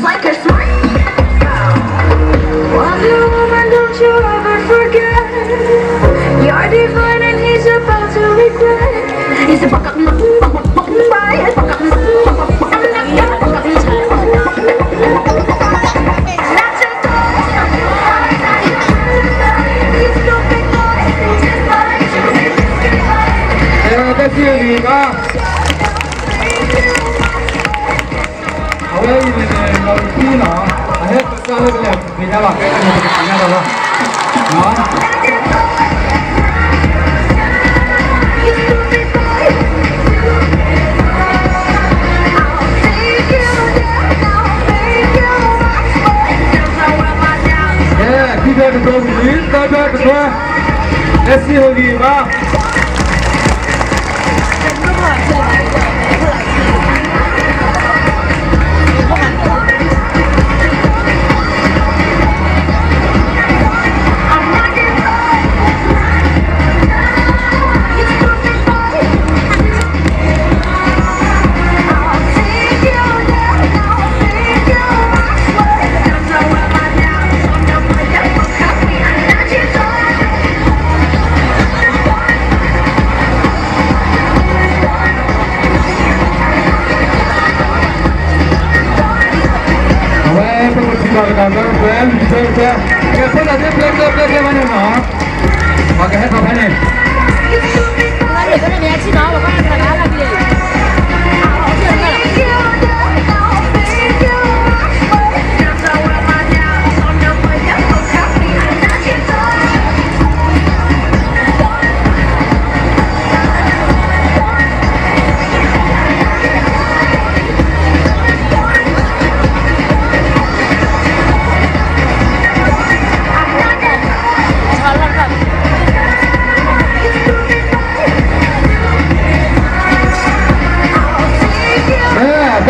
Like a smart. Wonder Woman, don't you ever forget. You're divine and he's about to regret. He's a Ê, thank you, Lima. အဝဲအံၤန့ၣ် နီၣ်ဂံၢ်ခွံနီၤ, အဟဲပစးလၢကလဲၤသ့ၣ်ညါလီၤ, ကဲကန့ၣ်ပကသ့ၣ်ညါဒီးလီၤ, နီၤ. ကဲ ခံဖျၢၣ်တဖျၢၣ်ဝံၤလံ, သၢဖျၢၣ်တဖျၢၣ်, လၢစံးဟိုဂံၢ်ဘါ အဝဲပကထံၣ်ဘၣ်ကဒီး ပှဲၤလံ ပှဲၤလံ ကဲ ဖိသၣ်သ့ၣ် ပျဲၢ်ကျဲ ပျဲၢ်ကျဲဘၣ်န့ၣ်နီၤ, ပှၤကဟဲထီၣ်ဖဲန့ၣ် တၢ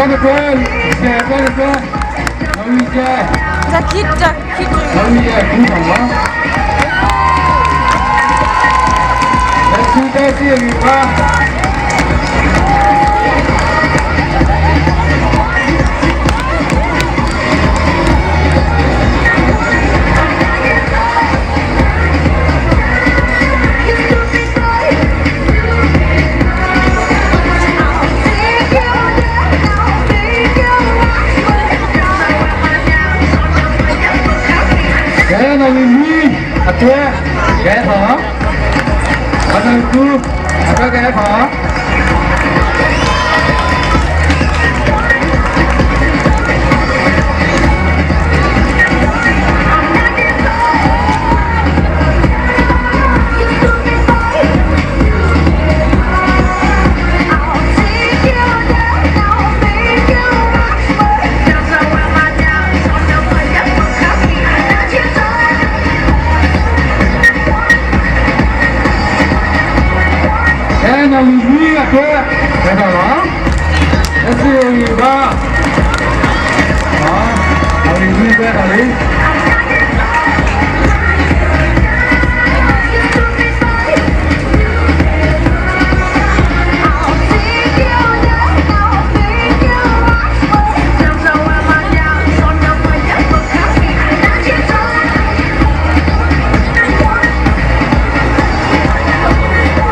်ကကွဲၢ်, တၢ်ကကွဲၢ်, တၢ်ကကွဲၢ်, တၢ်ကကွဲၢ်, တၢ်ကကွဲၢ်, တၢ်ကကွဲၢ်, တၢ်ကကွဲၢ်. ကဲ နီၣ်ဂံၢ်နွံ အထွဲ ကဟဲထီၣ်, အနီၢ်ဂံၢ်ဃု အထွဲကဟဲထီၣ်. ကဲ နီၣ်ဂံၢ်နွံ အထွဲ ကဟဲထီၣ်လီၤ. လၢစံးဟိုဂံၢ်ဘါ, နီၣ်ဂံၢ်နွံ ကဟဲထီၣ်လံ. ကဲ လီၤခံကတၢၢ်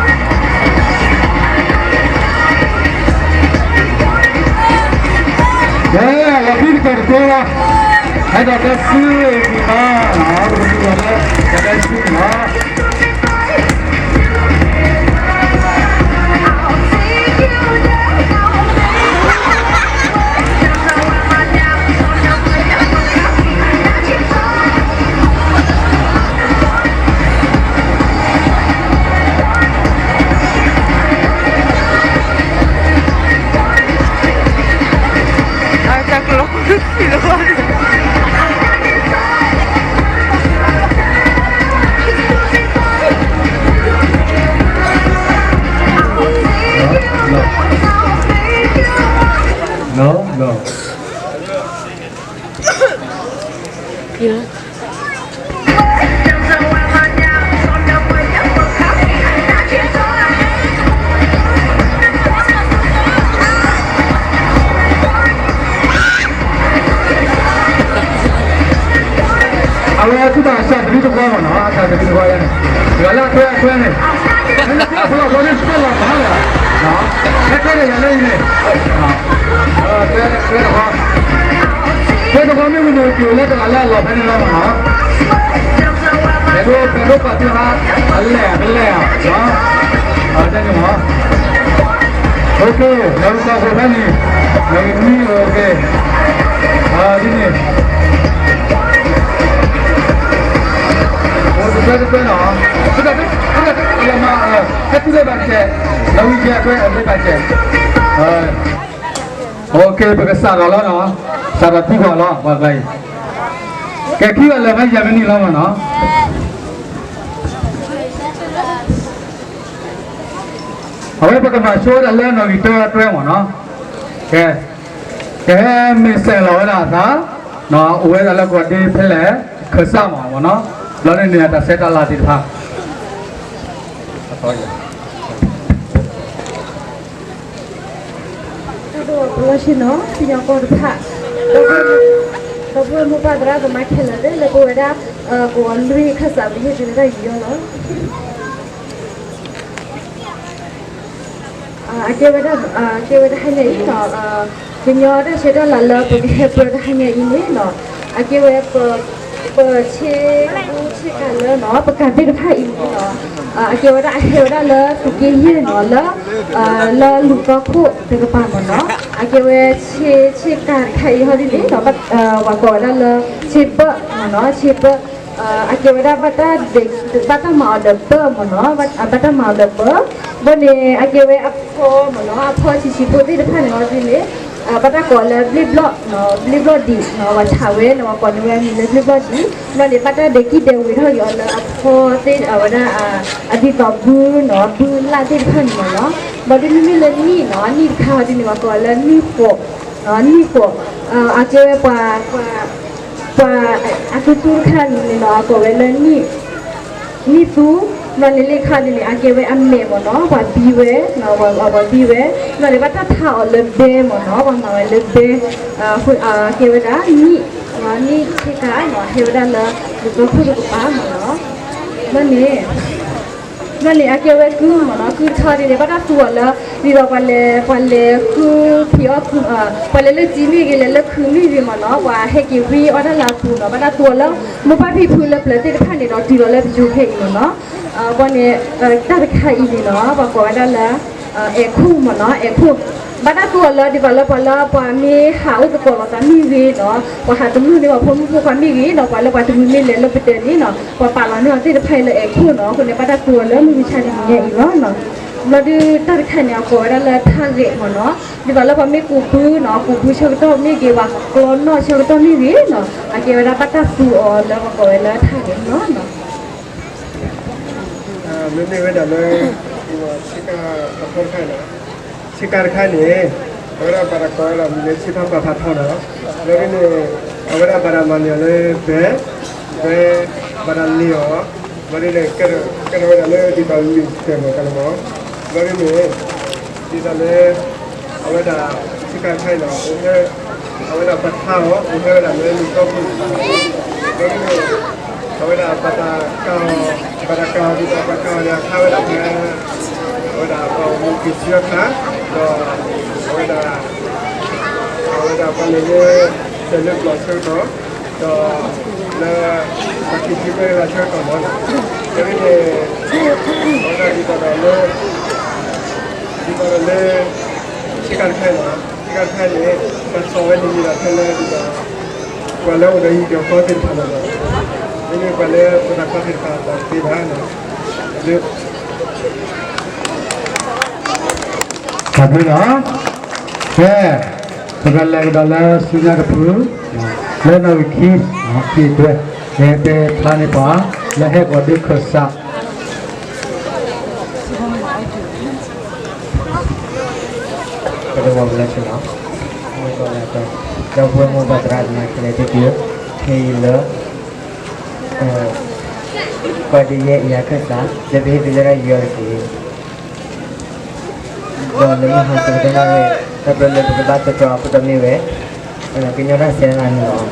တကဲလီၤ, ဟဲဒီးတၢ်စုမၤ, ပကမၤလၢ တၢ်စုမၤ. အဝဲသုတၢ်စးတဘျုးတခီမ့ၢ်နီၤ, အစးတဘျုးတခီယါန့ၣ်, ယွၤလၢအထွဲအထွဲန့ၣ်, နဖျိဖျိဒီးစဲလီၤမၤလၢာ်, ခဲခဲဒီးယၤလၢအံၤန့ၣ်, ထွဲတခီ, ထွဲတခီမ့ၢ်ဝံၤန့ၣ် က့ၤလၢတဂၤလၢအလီၢ်ဖဲန့ၣ်လီၤမ့ၢ်နီၤ, ပဒိၣ်ပဒိၣ်ပာ်သ့ဟါ, အလဲၢ်အကလဲၢ်ဧါ, တၢ်န့ၣ်မ့ၢ် OK, နဝံသးစူၤဖဲန့ၣ်, နဝံမံ OK, ဒ်န့ၣ်, အိၣ်တကွဲတကွဲနီၤ, တကွဲတကွဲ, ဟဲတူၢ်လၢဘၣ်စဲး, နဝံကဲကွဲအလၢဘၣ်စဲး, OK, ပကစးထီၣ်လီၤနီၤ, စးထီၣ်သံကွၢ်လီၤ ပှၤကျါအံၤ, ကဲခံဂၤလၢာ်ဖဲယဲၢ်မံးနံးလီၤမ့ၢ်နီၤ. အဝဲပကမၤဆိဝဲဒၣ်လၢနီၣ်ဂံၢ်တၢတၢမ့ၢ်နီၤ, ကဲ, ကဟဲမ့ၢ်စဲးလီၤဝဲဒၣ်အသး, အိၣ်ဝဲဒၣ်လၢကီၢ်ဒ့ဖဲလဲၣ်, ခၢၣ်စးမ့ၢ်မ့ၢ်နီၤ, ဘျီန့ၣ်န့ၣ် တၢ်ဆဲးတၢ်လၤသ့ၣ်တဖၣ် တၢ်ဒိၣ်ပလီၢ်ဆ့ၣ်နီၤ ပညီကီၢ်တဖၣ်, ဒီပုၢ်ဝဲၢ်မိၢ်ပၢ်သရၣ်သမါခဲလၢာ်သ့ၣ် လၢပဝဲဒၣ် ကဝီၤလွံၢ်ခၢၣ်စး ပဟ့ၣ်သုဝဲဒၣ်ယူးယီၣ်လီၤ. အကဲဝဲဒၣ်, အကဲဝဲဒၣ်တဟါညါအံၤနီၤ, ကညီတၢ်ဆဲးတၢ်လၤလၢပကဟဲပၢတဟါညါအံၤန့ၣ်နီၤ, အကဲဝဲ ပဆ့ကၤဘူဆ့ကၤလၢနီၤ ပကၤသ့ၣ်တဖၣ်အံၤန့ၣ်နီၤ, အကဲဝဲဒၣ်အဟဲဝဲဒၣ်လၢသုးက့ယဲၢ်နီၤ လၢ လၢလူၤသီခိၣ်တကပၤမ့ၢ်နီၤ, အကဲဝဲဆ့, ဆ့ကၤတခါအံၤဟီဒ်န့ၣ်နီၤ, ပှၤကိးဝဲဒၣ်လၢ ဆ့ဘၢၣ်မ့ၢ်နီၤ, ဆ့ဘၢၣ်, အကဲဝဲဒၣ် ဘၣ်တၢ်မၤအီၤဒီးဘၢၣ်မ့ၢ်နီၤ, ဘၣ်တၢ်မၤအီၤဒီးဘၢၣ်, ဘၣ်န့ၣ် အကဲဝဲအဖီမ့ၢ်နီၤ, အဖီဆံးဆံးဖိသ့ၣ်တဖၣ်န့ၣ်လီၤဒ်န့ၣ် ဘၣ်တၢ်ကိးလၢဘျ့ၣ်ဘျီၣ်, ဘျ့ၣ်ဘျီၣ်ဒံးနီၤ, ပှၤဆးဝဲန့ၣ် ပှၤကိးန့ၢ်ဝဲအမံၤလၢဘျ့ၣ်ဘျီၣ်ဒံး, ဘၣ်န့ၣ် ဘၣ်တၢ်ဒဲးကံၣ်ဒဲးဝ့ၤထီၣ်က့ၤအီၤလၢအဖီသ့ၣ် အဝဲဒၣ် အဒ်သိးဘုနီၤ, ဘုလၣ်သ့ၣ်တဖၣ်န့ၣ်မ့ၢ်နီၤ, ဘၣ်ဒ်မ့မ့ၢ်လၢနံၣ်နီၤ, နံၣ်တခါအံၤဒ်န့ၣ် ပှၤကိးလၢနံၣ်ဃိး, နံၣ်ဃိး, အကဲဝဲပှၤ ပှၤအသူသူတခါန့ၣ်နီၤ အကိးဝဲလၢ နံၣ်သူ, ဘျီန့ၣ်လၢခါဒ်န့ၣ် အကဲဝဲအမဲာ်မ့ၢ်နီၤ, ပှၤဘံဝဲ, ပှၤဘံဝဲ, ဘျီန့ၣ် ဘၣ်တၢ်ထါအီၤလၢဘဲမ့ၢ်နီၤ, ပှၤမၤဝဲလၢဘဲ, အကဲဝဲဒၣ် နံၣ်, နံၣ်ဆ့ကၤနီၤ ဟဲဝဲဒၣ်လၢ လူၤသီခိၣ်တကပၤမ့ၢ်နီၤ, ဘျီန့ၣ် ဘျီန့ၣ် အကဲဝဲကုမ့ၢ်နီၤ, ကုတခါဒ်န့ၣ် ဘၣ်တၢ်သူအီၤလၢ ဒ်သိးပှၤလဲၤ, ပှၤလဲၤဃုဖံးအီၣ်, ပှၤလဲၤလၢစံမ့ၢ်ဂ့ၤ လဲၤလၢခုးမ့ၢ်ဂ့ၤမ့ၢ်နီၤ, ပှၤဟဲက့ၤဝံအီၣ်တၢ်လၢအပူၤနီၤ, ဘၣ်တၢ်သူအီၤလၢ မိၢ်ပၢ်ဖံဖုလၢပျၢၤသ့ၣ်တဖၣ်န့ၣ်ဒီး တုၤလီၤလၢပယိၤဖဲအံၤမ့ၢ်နီၤ, ဘျီန့ၣ် တၢ်တခါအံၤန့ၣ်နီၤ ပှၤကိးဝဲဒၣ်လၢ အဲၣ်ခိၣ်မ့ၢ်နီၤ, အဲၣ်ခိၣ်, ဘၣ်တၢ်သူအီၤလၢ ဒ်သိးလၢပှၤလၢပှၤမ့ၢ်ဟးအိၣ်သကိးလိာ်သးမ့ၢ်ဂ့ၤနီၤ, ပှၤဟးတမုာ်န့ၢ်ပှၤဖိမုၣ်ဖိခွါမ့ၢ်ဂ့ၤနီၤ, ပှၤလၢပှၤတမုာ်မ့ၢ်လဲၤလၢပတၢၤန့ၣ်နီၤ, ပှၤပာ်လီၤန့ၢ်အီၤသ့ၣ်တဖၣ်အံၤလၢအဲၣ်ခိၣ်နီၤ, အဃိန့ၣ် ဘၣ်တၢ်သူအီၤလၢမုၢ်မဆါတနံၤညါအံၤလီၤနီၤ, ဘျီဒုးတၢ်တခါန့ၣ် အကိးဝဲဒၣ်လၢထါဂဲာ်မ့ၢ်နီၤ, ဒ်သိးလၢပှၤမ့ၢ်ကူးဘုနီၤ, ကူးဘုဆၢကတီၢ်မ့ၢ်ဂ့ၤ ပှၤကျီနီၣ်ဆၢကတီၢ်မ့ၢ်ဂ့ၤနီၤ, အကဲဝဲဒၣ်ဘၣ်တၢ်သူအီၤလၢပှၤကိးဝဲလၢထါဂဲာ်န့ၣ်လီၤနီၤ. မ့မ့ၢ်ဝဲဒၣ်လၢ ဆ့ကၤတခါန့ၣ်, ဆ့ကၤတခါန့ၣ် အဝဲဒၣ်ဘၣ်တၢ်ကိးဝဲဒၣ်မံၤလၢ ဆ့ဖးပာ်ဖးထီနီၤ, ဘျီဒ်န့ၣ် အဝဲဒၣ်ဘၣ်တၢ်မၤန့ၢ်အီၤလၢဘဲ, ဘဲ, ဘၣ်တၢ်လ့ၤအီၤ, ဘျီဒ်န့ၣ် ကဲထီၣ်ဝဲဒၣ်လၢဒ်သိးလံာ်စဲးမ့ၢ်တၢ်န့ၣ်မ့ၢ်, ဘျီဒ်န့ၣ် ဒ်သိးလၢ အဝဲဒၣ် ဆ့ကၤတခါအံၤနီၤ အဝဲဒၣ်ပထါအီၤ အိၣ်ဟဲဝဲဒၣ်လၢလူၤသီခိၣ်တကပၤ, ဘျီဒ်န့ၣ် အဝဲဒၣ်ဘၣ်တၢ်ကၤအီၤ, ဘၣ်တၢ်ကၤအီၤဒ်သိးပှၤကၤအီၤန့ၣ် အခါဝဲဒၣ်ဖဲ အဝဲဒၣ်ပှၤအိၣ်မူက့ၤဆူအခါ, ဒီး အဝဲဒၣ် အဝဲဒၣ်ပှၤလဲၤလၢ စဲးလၢပျီဆၢကတီၢ်, ဒီး လၢ ပှၤက့ၤဆူမဲကလၤဆၢကတီၢ်မ့ၢ်နီၤ, ဘျီဒ်န့ၣ် အဝဲဒၣ်ဒ်သိးဒီးလၢ ဒ်သိးဒီးလၢ ဆ့ကၤတခါအံၤနီၤ, ဆ့ကၤတခါအံၤန့ၣ် တၢ်ဆီၣ်ဝဲန့ၣ်မ့ၢ်ဒၣ်ဖဲလၢဒ်သိး ပှၤလၢအိၣ်ဒီးဟံၣ်ဒီးဃီသ့ၣ်တဖၣ်လီၤ, မ့မ့ၢ်ပှၤလၢအိၣ်ဒီးဃီသ့ၣ်တဖၣ်အသးတသ့ဘၣ်နီၤ, လၢ တၢ်ဘျုးလီၤ, ကဲ ပကလဲၤကဒီးလၢဆူညါတဖု, လၢနီၣ်ဂံၢ်ခံ, ခံတွဲ, ကဲ ပဖျါန့ၢ်ပှၤ လၢဟဲကီးဒုးခၢၣ်စး ပဒိၣ်ဝဲၢ်လၢဆ့ၣ်နီၤ, ဒီပုၢ်ဝဲၢ်မိၢ်ပၢ်သရၣ်သမါခဲလၢာ်သ့ၣ်တဖၣ်, ခဲအံၤလၢ ကီၢ်ဒုးယဲၢ်အံၤအခၢၣ်စး လၢပဟ့ၣ်သုလၢတၢ်ယူးယီၣ်တက့ၢ်. ဒီးလၢမုၢ်ဟါဆၢကတီၢ်န့ၣ် တၢ်ဘျၢလၢပကဘၣ်သတြီၤအခိၣ်တီမ့ၢ်ဝဲ ကညီတၢ်ဆဲးတၢ်လၤန့ၣ်လီၤ.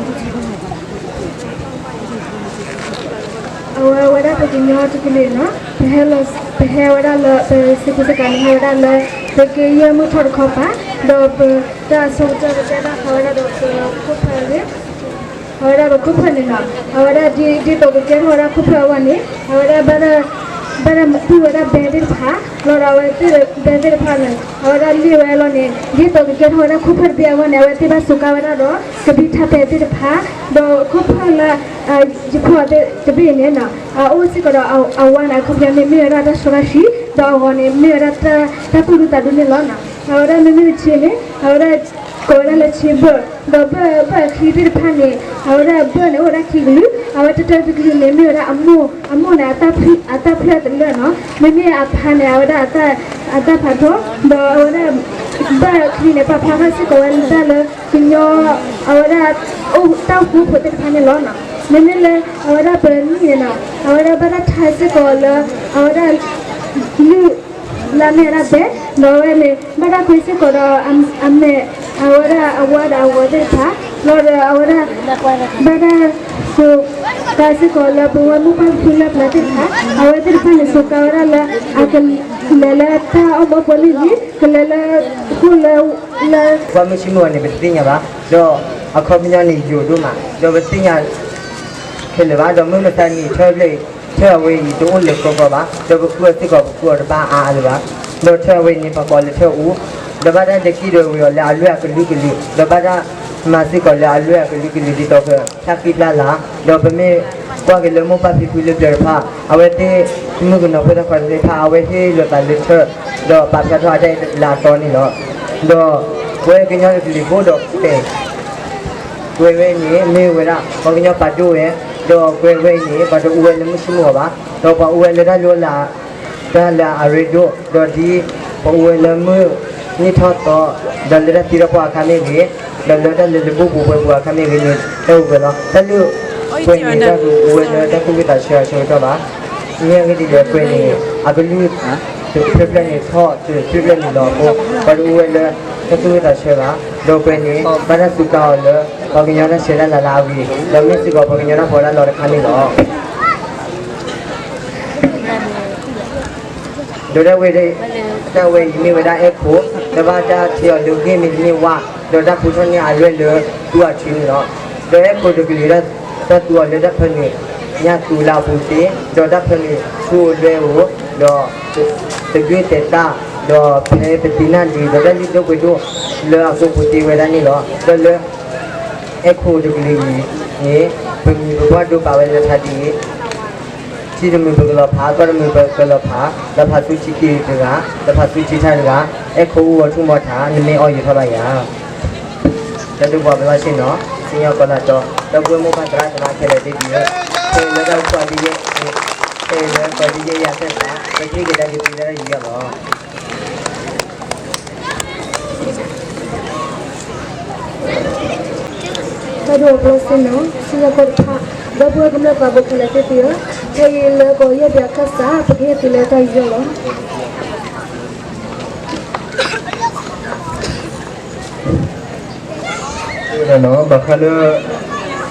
အဝဲဝဲဒၣ်ပကညီတကလုာ်နီၤ, ပဟဲလီၤ, ပဟဲဝဲဒၣ်လၢ ပစ့းကူစကၤန့ၣ် ဟဲဝဲဒၣ်လၢ ပက့ယဲၢ်မုၢ်ထီၣ်တခီပၤ, ဒီးပတၢ်အဆိကတၢၢ် ပကဲဒၣ်ဃီဝဲဒၣ်ဒီးပခိၣ်ဖၢၣ်, အဝဲဒၣ်ပခိၣ်ဖၢၣ်န့ၣ်နီၤ, အဝဲဒၣ်ဒ်သိးကကဲထီၣ်ဝဲဒၣ်ခိၣ်ဖၢၣ်အဂီၢ်န့ၣ် အဝဲဒၣ်ဘၣ် ဘၣ်ဒၣ်တူၢ်ဝဲဒၣ်ဘဲသ့ၣ်တဖၣ်, လီၤဒီးအဝဲသ့ၣ်ဘဲသ့ၣ်တဖၣ်န့ၣ် အဝဲဒၣ်လ့ၣ်ဝဲလီၤန့ၣ် ဒ်သိးကကဲထီၣ်ဝဲဒၣ်ခိၣ်ဖၢၣ်တဘ့ၣ်အဂီၢ်န့ၣ် အဝဲသ့ၣ်ဘၣ်စူးကါဝဲဒၣ်ဒီး ကဘံၣ်ထါပဲာ်သ့ၣ်တဖၣ်, ဒီးခိၣ်ဖၢၣ်လၢ ယဖီၣ်တဘ့ၣ်န့ၣ်နီၤ, အအိၣ်စ့ၢ်ကီးဒီးအဝါန့ၣ် အခီပညီန့ၣ် မ့ၢ်ဝဲဒၣ်တၢ်စီတၢ်ဆှံ, ဒီးအဂီၤန့ၣ် မ့ၢ်ဝဲဒၣ်တၢ်သူၣ်ဒူသးဒူန့ၣ်လီၤနီၤ. အဝဲဒၣ်မ့မ့ၢ်တဆံန့ၣ် အဝဲဒၣ်ကိးဝဲဒၣ်လၢဆံဘၢၣ်, ဒီးဘၢၣ် ဘၢၣ်အချံသ့ၣ်တဖၣ်န့ၣ် အဝဲဒၣ်ဘၢၣ်န့ၣ် အိၣ်ဝဲဒၣ်ခံကလုာ်, အဝဲတတၢတကလုာ်န့ၣ် မ့ၢ်ဝဲဒၣ်အမိၢ်, အမိၢ်န့ၣ် အတၢ်ဖျၢၣ်တလၢာ်နီၤ, မ့မ့ၢ်အဖါန့ၣ် အဝဲဒၣ် အတၢ်ဖးထီ, ဒီးအဝဲဒၣ် ဘၢၣ်အချံန့ၣ် ပာ်ဖျါထီၣ်စ့ၢ်ကီးဝဲဒၣ်လၢ ကညီ အဝဲဒၣ် အိၣ်တၢ်အိၣ်ဖှိၣ်ဖိသ့ၣ်တဖၣ်န့ၣ်လီၤနီၤ. မ့မ့ၢ်လၢ အဝဲဒၣ်ပနံၣ်န့ၣ်နီၤ, အဝဲဒၣ်ဘၣ်တၢ်ထါစ့ၢ်ကီးလၢ အဝဲဒၣ် လုၢ် လၢအမဲာ်ဒၣ်ဘဲ, ဒီးအဝဲန့ၣ် ဘၣ်တၢ်ကွဲစ့ၢ်ကီးဒီး အမဲာ် အဝဲဒၣ်အဝါသ့ၣ်တဖၣ်, လီၤဒီးအဝဲဒၣ် ဘၣ်တၢ်စူးကါစ့ၢ်ကီးလၢပဝဲမိၢ်ပၢ်ဖံဖုလၢပျၢၤသ့ၣ်တဖၣ်, အဝဲသ့ၣ်တဖၣ်န့ၣ် စူးကါဝဲဒၣ်လၢ အကလဲၤလၢတၢ်အိၣ်မူအပူၤန့ၣ်, ကလဲၤလၢ ဃိလၢ လၢ ပှၤမုၢ်ဆ့ၣ်မုၢ်ဂီၤန့ၣ် ပတသ့ၣ်ညါဘၣ်, ဒီးအခီပညီန့ၣ်ယိာ်ဒိၣ်မး, ဒီးပသ့ၣ်ညါ ခဲလၢာ်ဘၣ်, ဒီးမုၢ်မဆါန့ၣ် ထၢဖျၢၣ် ထၢအဝဲအံၤတအိၣ်လၢၤကီကီဘၣ်, ဒီးပဃုအီၤစ့ၢ်ကီး ပဃုအီၤတဘၣ်အါအါလၢၤဘၣ်, ဒီးထၢအဝဲအံၤန့ၣ် ပှၤကိးလၢထၢအူ, ဒီးဘၣ်တၢ်ဒဲးကံၣ်ဒဲးဝ့ၤအီၤလၢအလွဲၢ်အကလုာ်ကလုာ်, ဒီးဘၣ်တၢ်မၤစ့ၢ်ကီးလၢအလွဲၢ်အကလုာ်ကလုာ် ဒ်သိးကဖျါဃံဖျါလၤ, ဒီးပမ့ၢ်ကွၢ်က့ၤလၢမိၢ်ပၢ်ဖံဖုလၢပျၢၤတဖၣ်, အဝဲသ့ၣ် မုၣ်ကနီၤဖိသၣ်ခွါသ့ၣ်တဖၣ် အဝဲဟ့ၣ်လီၤသးလၢထၢ, ဒီးပာ်ဖျါထီၣ်အတၢ်လၤအသီန့ၣ်လီၤ. ဒီးပဝဲကညီတကလုာ်ဖိဒီးပဲာ် ကွဲးဝဲအံၤန့ၣ် မ့ၢ်ဝဲဒၣ် ပှၤကညီပာ်ဒိၣ်ဝဲ, ဒီးကွဲးဝဲအံၤန့ၣ် ပှၤတအူဝဲလၢမုၢ်ဆ့ၣ်မုၢ်ဂီၤဘၣ်, ဒီးပှၤအူဝဲလၢတၢ်လိၤလး တၢ်လၢအရ့ဒိၣ်, ဒီးဒ် ပှၤအူဝဲလၢမုၢ်နံၤထီၣ်သီ, ဒီးလၢတၢ်သံတၢ်ပှၢ်အခါမ့ၢ်ဂ့ၤ, ဒီးလၢတၢ်လဲၤလၢဘူၣ်ပူၤပှဲၤပူၤအခါမ့ၢ်ဂ့ၤန့ၣ် တၢ်အူဝဲလီၤ. တၢ်လၢကွဲးန့ၣ် တၢ်အူဝဲလၢတၢ်သူၣ်ဝံၣ်သးဆၢအဆၢကတီၢ်ဘၣ်. မ့ၢ်အဂ့ၢ်ဒ်လဲၣ်ကွဲးန့ၣ် အကလုၢ် တဖျၢၣ်ဖျၢၣ်န့ၣ် ထီၣ်တဖျၢၣ်ဖျၢၣ်န့ၣ်လီၤအဃိ ပှၤတအူဝဲလၢ တၢ်သူၣ်ဝံၣ်သးဆၢဘၣ်, ဒီးကွဲးန့ၣ် ဘၣ်တၢ်စူးကါအီၤလၢ ပှၤကညီတၢ်ဆဲးတၢ်လၤလၢအဂ့ၤ, ဒီးမ့ၢ်စ့ၢ်ကီးပှၤကညီတၢ်ဖီတၢ်လီၤတခါန့ၣ်လီၤ. ဒီးတၢ်ဝဲ တၢ်ဝဲအံၤမ့ၢ်ဝဲဒၣ်အဲၣ်ခိၣ်, ဒီးဘၣ်တၢ်ထံၣ်အီၤလၢဂ့ၢ်မ့တမ့ၢ်ဝါ, ဒီးတၢ်ဖူထီၣ်န့ၢ်အလွဲၢ်လၢသူအီၤထံန့ၣ်လီၤ. ဒီးအဲၣ်ခိၣ်တကလုာ် တၢ်သူအီၤလၢတၢ်ဖၢနုာ်ညၣ်သူလၢအပူၤသ့, ဒီးတၢ်ဖၢနုာ်ဆူအလွဲၢ်ဧိၤ, ဒီး တဂ့ၢ်တဲာ်တၢ်, ဒီးဖဲပသံနၢ်ဒံး ဒီးတၢ်လုၢ်ဒိၣ်ပှ့ၤဒိၣ်လၢအကိာ်ပူၤသ့ဝဲဒၣ်န့ၣ်လီၤ. ဒီးလၢ အဲၣ်ခိၣ်တကလုာ်အံၤန့ၣ် ပမံၤပပှၢ်ဒိးပာ်ဝဲလၢထါဒ်အံၤ, ထံတမုာ်ပကလီၤဖး, ကီၢ်တမုာ်ပကလီၤဖး, လီၤဖးဆူထံက့ၤတဂၤ, လီၤဖးဆူထံထါတဂၤ, အဲၣ်ခိၣ်အူဂီၤဆူမီထါ, နမ့ၢ်အီယိၤထီၣ်ဘၣ်ယၤ တၢ်ဒိၣ်ပှၤပလီၢ်ဆ့ၣ်နီၤ, စံၣ်ညီၣ်ကီးလၢ်တီ, ဒီပုၢ်ဝဲၢ်မိၢ်ပၢ်သရၣ်သမါခဲလၢာ်သ့ၣ်တဖၣ်, ခဲလၢာ်လၢတၢ်အိၣ်ဖှိၣ်ဒ်ယဲ, ခဲလၢာ်လၢကီးဒ်ယဲယၤသ့ၣ်တဖၣ်, ပထံၣ်က့ၤတၢ်ဒ်ပျံၤတၢ်ယူးယီၣ်လီၤ. တၢ်ဒိၣ်ပလီၢ်ဆ့ၣ်နီၤ, စံၣ်ညီၣ်ကီးတဖၣ်, ဒီပုၢ်ဝဲၢ်ကမျၢၢ်သးဘိခဲလၢာ်သ့ၣ်တဖၣ်, ခဲအံၤလၢကီးယဲၢ်ပၠးခၢၣ်စး ပကဟ့ၣ်သုလၢတၢ်ယူးယီၣ်လီၤ. ဝဲဒၣ်နီၤ ဘၣ်ဃးလၢ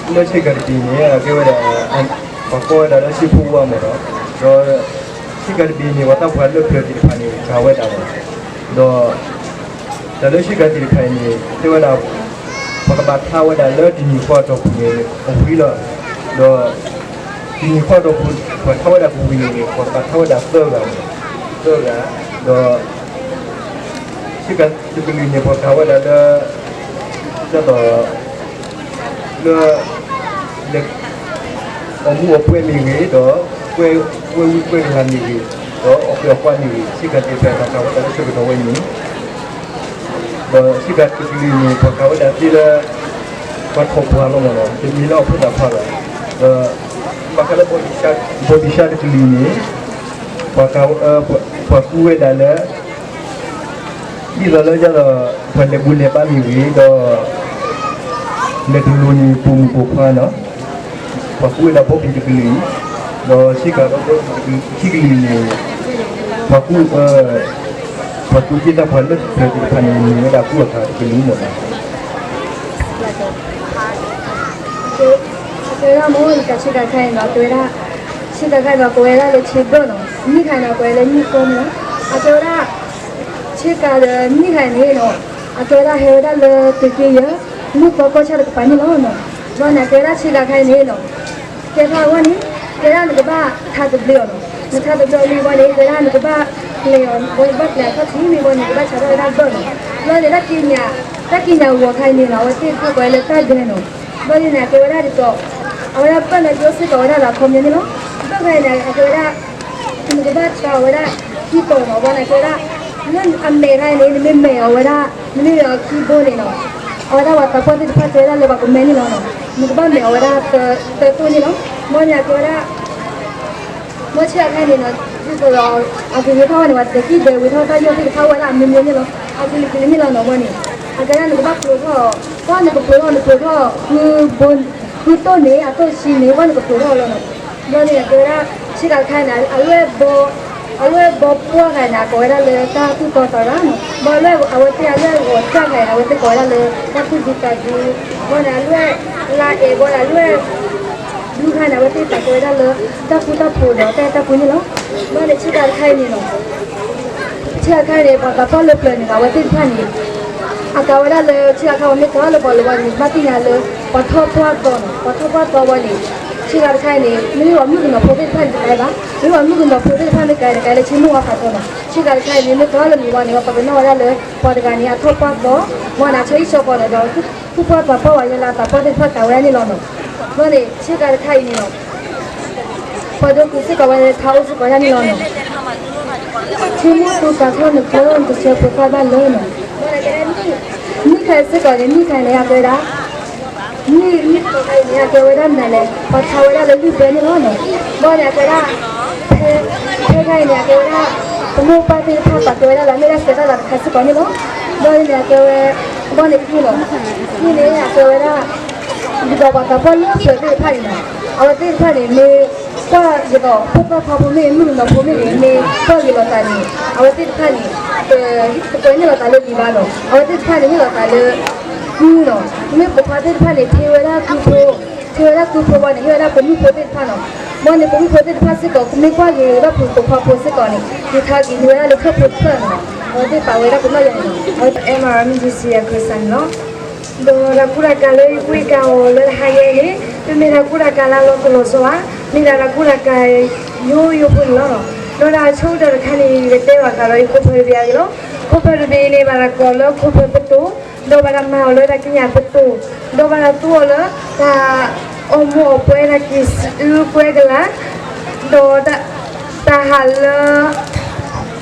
လၢဆ့ကၤတဘ့ၣ်န့ၣ် အကဲဝဲဒၣ် ပှၤကိးဝဲဒၣ်လၢဆ့ဖိဝါမ့ၢ်နီၤ, ဒီးဆ့ကၤတဘ့ၣ်န့ၣ် ပှၤသးပှၢ်လၢပျၢၤသ့ၣ်တဖၣ်န့ၣ် ကၤဝဲဒၣ်မ့ၢ်, ဒီး တၢ်လၢဆ့ကၤသ့ၣ်တဖၣ်အံၤန့ၣ် တဲဝဲဒၣ် ပှၤကဘၣ်ထါဝဲဒၣ်လၢတနံၤဃီအတီၢ်ပူၤန့ၣ် အဝံၤလီၤ. ဒီး တနံၤဃီအတီၢ်ပူၤ ပှၤထါဝဲဒၣ်ကဝံၤန့ၣ်န့ၣ် ပှၤကဘၣ်ထါဝဲဒၣ်သၢဂၤ, သၢဂၤ, ဒီး ဆ့ကၤတကလုာ်န့ၣ် ပှၤကၤဝဲဒၣ်လၢ ဒ်သိး လၢ လဲၤ အီၣ်မူအီၣ်ပွဲမ့ၢ်ဂ့ၤ, ဒီး ကွဲ ကွဲဝံကွဲကလၤမ့ၢ်ဂ့ၤ, ဒီးအီၣ်ကွဲအီၣ်ကွါမ့ၢ်ဂ့ၤ, ဆ့ကၤသ့ၣ်တဖၣ် ပှၤကၤဝဲဒၣ်လၢဆၢကတီၢ်ဝဲန့ၣ်, ဒီးဆ့ကၤတကလုာ်န့ၣ် ပှၤကၤဝဲဒၣ်သ့လၢ ပှၤထီၣ်ပှၢ်လီၤမ့ၢ်နီၤ, တမ့ၢ်လၢအဖိသၣ်ခွါဘၣ်. ဒီး ဘၣ်ဃးလၢ ဘီဘံၡါတကလုာ်န့ၣ် ပှၤကၤ ပှၤကူဝဲဒၣ်လၢ ဒ်သိးလၢယၤဒီး ပှၤလဲၤဘူၣ်လဲၤဘါမ့ၢ်ဂ့ၤ, ဒီး လဲၤတလိၤန့ၣ် ပိာ်မုၣ်ပိာ်ခွါနီၤ, ပှၤကူဝဲဒၣ်ဘီဘံၣ်တကလုာ်, ဒီးဆ့ကၤဒီးဘီဘံၣ်တကလုာ် ခံကလုာ်န့ၣ် ပှၤကူ ပှၤကူက့တၢ်ပှၤလၢပျၢၤသ့ၣ်တဖၣ်န့ၣ် မ့ၢ်ဝဲဒၣ်ကူအီၤတကလုာ်မ့ၢ်နီၤ. ကဲဒၣ်မိၢ် ယကဆ့ကၤခါအံၤနီၤ တဲဝဲဒၣ် ဆ့ကၤတခါန့ၣ် ကိးဝဲဒၣ်လၢဆ့ဘၢၣ်နီၤ, နံၣ်ခါန့ၣ် ကိးဝဲလၢနံၣ်ကိၢ်န့ၣ်လီၤ. အကဲဝဲဒၣ် ဆ့ကၤဒီးနံၣ်ခါန့ၣ်နီၤ, အကဲဝဲဒၣ်ဟဲဝဲဒၣ်လၢသုးက့ယဲၢ် မုၢ်သီကီၢ်ဆၣ်တကပၤန့ၣ်လီၤနီၤ. ဘျီန့ၣ် အကဲဝဲဒၣ်ဆ့ကၤတခါအံၤန့ၣ်နီၤ, ကဲထီၣ်အဂီၢ်န့ၣ် ကဲဒၣ်နကဘၣ်ထးသဘျ့အီၤနီၤ. နထးသဘျ့အီၤလံဘၣ်န့ၣ် ကဲဒၣ်နကဘၣ်ပျဲအီၤ, ဘၣ်ပျဲအထီၣ်ထံမ့ၢ်ဘၣ်န့ၣ် ကဘၣ်ဆးထီၣ်ဝဲဒၣ်ဘၢၣ်နီၤ. ဘျီန့ၣ် တၢ်ကံးညာ်ဂီၤခါအံၤန့ၣ်နီၤ, အဝဲသ့ၣ်တဖၣ်ကိးဝဲလၢတၢ်ဒၢနီၤ. ဘျီန့ၣ် အကဲဝဲဒၣ်ဒ်သိး အဝဲဒၣ်ဘၢၣ်န့ၣ် ကအိၣ်စ့ၢ်ကီးဝဲဒၣ်လၢအခီပညီန့ၣ်လီၤ. ဘၢၣ်ခါအံၤန့ၣ် အကဲဝဲဒၣ် နကဘၣ်တၢ်အီၤဝဲဒၣ်ခံတီၤနီၤ. ဘျီန့ၣ် အကဲဝဲဒၣ် လၢအမဲာ်ခါအံၤန့ၣ် နမ့ၢ်မဲာ်အီၤဝဲဒၣ် နမ့ၢ်မဲာ်အီၤခံဘိန့ၣ်နီၤ, အဝဲဒၣ်ပှၤသးပှၢ်သ့ၣ်တဖၣ်တဲဝဲဒၣ်လၢပှၤကမဲန့ၣ်လီၤနီၤ. နကဘၣ်မဲာ်အီၤဝဲဒၣ်သၢတိၢ်န့ၣ်လီၤ. ဘျီန့ၣ် အကဲဝဲဒၣ် ဘၣ်ဆ့ကၤတခါအံၤန့ၣ်နီၤ, ဒ်သိးဒီး အကဂ့ၤထီၣ်ဝဲန့ၣ် ပှၤတကံၢ်ဒဲးဝံၤထီၣ်တၢ်ယီၢ်သ့ၣ်တဖၣ်ဝဲဒၣ်အမ့ၢ်မ့ၢ်န့ၣ်လီၤ. အကလုာ်ကလုာ်န့ၣ်လီၤနီၤ. ဘၣ်န့ၣ် အကဲဒၣ်နကဘၣ်ဖျိးထီၣ်, ဘၣ်နကဖျိးထီၣ် နဖျိးထီၣ် ဃုဘိ, ဃုတိၢ်န့ၣ် အတိၢ်ဆံန့ၣ် ဘၣ်နကဖျိးထီၣ်လီၤနီၤ. ဘျီန့ၣ် အကဲဝဲဒၣ် ဆ့ကၤတခါအံၤန့ၣ် အလွဲၢ်ဘီ အလွဲၢ်ဘီပှၢ်ဂၤန့ၣ် အကိးဝဲဒၣ်လၢတၢ်သူၣ်တီသးရၣ်နီၤ. ဘၣ်အလွဲၢ် အဝဲသ့ၣ်အလွဲၢ်ဂီၤတၢ်ဂၤန့ၣ် အဝဲသ့ၣ်ကိးဝဲဒၣ်လၢ တၢ်သူၣ်ဒူသးဒူ. ဘၣ်န့ၣ် အလွဲၢ်လါအဲၣ်ဘီဒီး အလွဲၢ် ဘျုးခါန့ၣ် အဝဲသ့ၣ်သးကိးဝဲဒၣ်လၢ တၢ်ဃူတၢ်ဖိးဒီးတၢ်အဲၣ်တၢ်ကွံန့ၣ်လီၤ. ဘၣ်န့ၣ် ဆ့ကၤတခါအံၤန့ၣ်နီၤ, ဆ့ကၤတခါအံၤန့ၣ် ပှၤသးပှၢ်လၢပျၢၤန့ၣ် အဝဲသ့ၣ်တဖၣ်န့ၣ် အကးဝဲဒၣ်လၢ ဆ့ကၤတခါအံၤ မ့ၢ်ကးလၢပှၤလၢပှၤန့ၣ် ဘၣ်သ့ၣ်ညါလၢ ပှၤထီၣ်ပှၢ်သီနီၤ, ပှၤထီၣ်ပှၢ်သီဝဲန့ၣ် ဆ့ကၤတခါအံၤန့ၣ် မ့ၢ်ပှၤမုၣ်ကနီၤဖိသ့ၣ်တဖၣ်န့ၣ်တကးဘၣ်, မ့ၢ်ပှၤမုၣ်ကနီၤဖိသ့ၣ်တဖၣ်မ့ၢ်ကးတကးလၢဆ့မိၢ်ဝါဖးထီနီၤ. ဆ့ကၤတခါအံၤန့ၣ် မ့ၢ်ကးလၢမံၤဝဲန့ၣ် ပှၤကနီၣ်ဝဲဒၣ်လၢ ပှၤတဂၤန့ၣ် အထီၣ်ပှၢ်သီ, မ့ၢ်န့ၣ် အဆၢဟံၣ်ဆၢဃီန့ၣ်ဒီး ထူၣ်ပှၢ်သးပှၢ်ဝဲယဲလၢအသးပှၢ်သ့ၣ်တဖၣ်ကးဝဲဒၣ်န့ၣ်လီၤနီၤ. ဘၣ်န့ၣ် ဆ့ကၤတခါအံၤန့ၣ်နီၤ ပှၤဒိးက့ၤစ့ၢ်ကီးဝဲလၢထးအိၣ်စ့ၢ်ကီးယါန့ၣ်လီၤနီၤ. ထံမူသူၣ်ကးထီၣ်နကျၢၤ နကဆၢဖိသၣ်ဘၣ်လၢနီၤ. နံၣ်ခါစ့ၢ်ကီးန့ၣ် နံၣ်ခါန့ၣ် အကဲဝဲဒၣ် နံၣ် နံၣ်ခါန့ၣ် အကဲဝဲဒၣ်မနုၤလဲၣ်, ပှၤထါဝဲဒၣ်လၢလုၢ်ဘၢန့ၣ်လီၤနီၤ. ဘၣ်န့ၣ် အကဲဝဲဒၣ် ဖဲ ဖဲခါအံၤန့ၣ် အကဲဝဲဒၣ် ပမိၢ်ပၢ်သ့ၣ်တဖၣ် ပာ်ကဲဝဲဒၣ်လၢအမ့ၢ်ဒၣ်စဲးတၢ်လၤတခါစ့ၢ်ကီးန့ၣ်လီၤ. ဘၣ်န့ၣ် အကဲဝဲ ဘၣ်န့ၣ်ခံလီၤ. ခံန့ၣ် အကဲဝဲဒၣ် ဒ်သိးပှၤသးပှၢ်လၢပျၢၤသ့ၣ်တဖၣ်န့ၣ်နီၤ, အဝဲသ့ၣ်တဖၣ်န့ၣ် မ့ၢ်ကွၢ်က့ၤဒီး ဖိသၣ်ခွါဖိမ့ၢ်ဂ့ၤ မုၣ်ကနီၤဖိမ့ၢ်ဂ့ၤ မ့ၢ်ကွၢ်က့ၤလိာ်သးန့ၣ် အဝဲသ့ၣ်တဖၣ်န့ၣ် တကွဲးန့ၢ်လိာ်သးလၢလံာ်ဘၣ်နီၤ, အဝဲသ့ၣ်တဖၣ်န့ၣ် ဟ့ၣ်လိာ်သးလၢ ကုနီၤ. မ့မ့ၢ်ပိာ်ခွါသ့ၣ်တဖၣ်န့ၣ် ထံၣ်ဝဲဒၣ်ကုဖိ, ထံၣ်ဝဲဒၣ်ကုဖိဘၣ်န့ၣ် ဟ့ၣ်ဝဲဒၣ်ပိာ်မုၣ်ဖိသ့ၣ်တဖၣ်နီၤ. ဘၣ်န့ၣ် ပိာ်မုၣ်ဖိသ့ၣ်တဖၣ်စ့ၢ်ကီး မ့ၢ်ကွၢ်က့ၤဘၣ်ဖုးပိာ်ခွါဖိစ့ၢ်ကီးန့ၣ် ယထါက့ၤန့ၢ်ဝဲဒၣ်လၢခၢၣ်ဖိတဖျၢၣ်နီၤ. အဝဲသ့ၣ်ပာ်ဝဲဒၣ်ပနီၣ်ယါန့ၣ်နီၤ. အဝဲ M R M G C အကစၢ်န့ၣ်လီၤ. ဒီးတၢ်ကူတၢ်ကၤလၢယကွၢ်ကၤအီၤလၢတဟါညါအံၤန့ၣ် တမ့ၢ်တၢ်ကူတၢ်ကၤလၢအလီၤတိၢ်လီၤဆီဘၣ်, မ့ၢ်ဒၣ်တၢ်ကူတၢ်ကၤယိယိဖိန့ၣ်လီၤ. ဒီးတၢ်ဆိကတၢၢ်တခါန့ၣ် ယကတဲဘၣ်ဃးဒီးယခိၣ်ဖၢတဘ့ၣ်အဂ့ၢ်လီၤ. ခိၣ်ဖၢတဘ့ၣ်အံၤန့ၣ် ဘၣ်တၢ်ကိးလၢခိၣ်ဖၢပတိၢ်, ဒီးဘၣ်တၢ်မၤအီၤလၢတၢ်ကံးညာ်ပတိၢ်, ဒီးဘၣ်တၢ်သူအီၤလၢ တၢ်အီၣ်မူအီၣ်ပွဲ တၢ်က့ၤစုအုပှဲၤကလၤ ဒီး တၢ်ဟးလၢ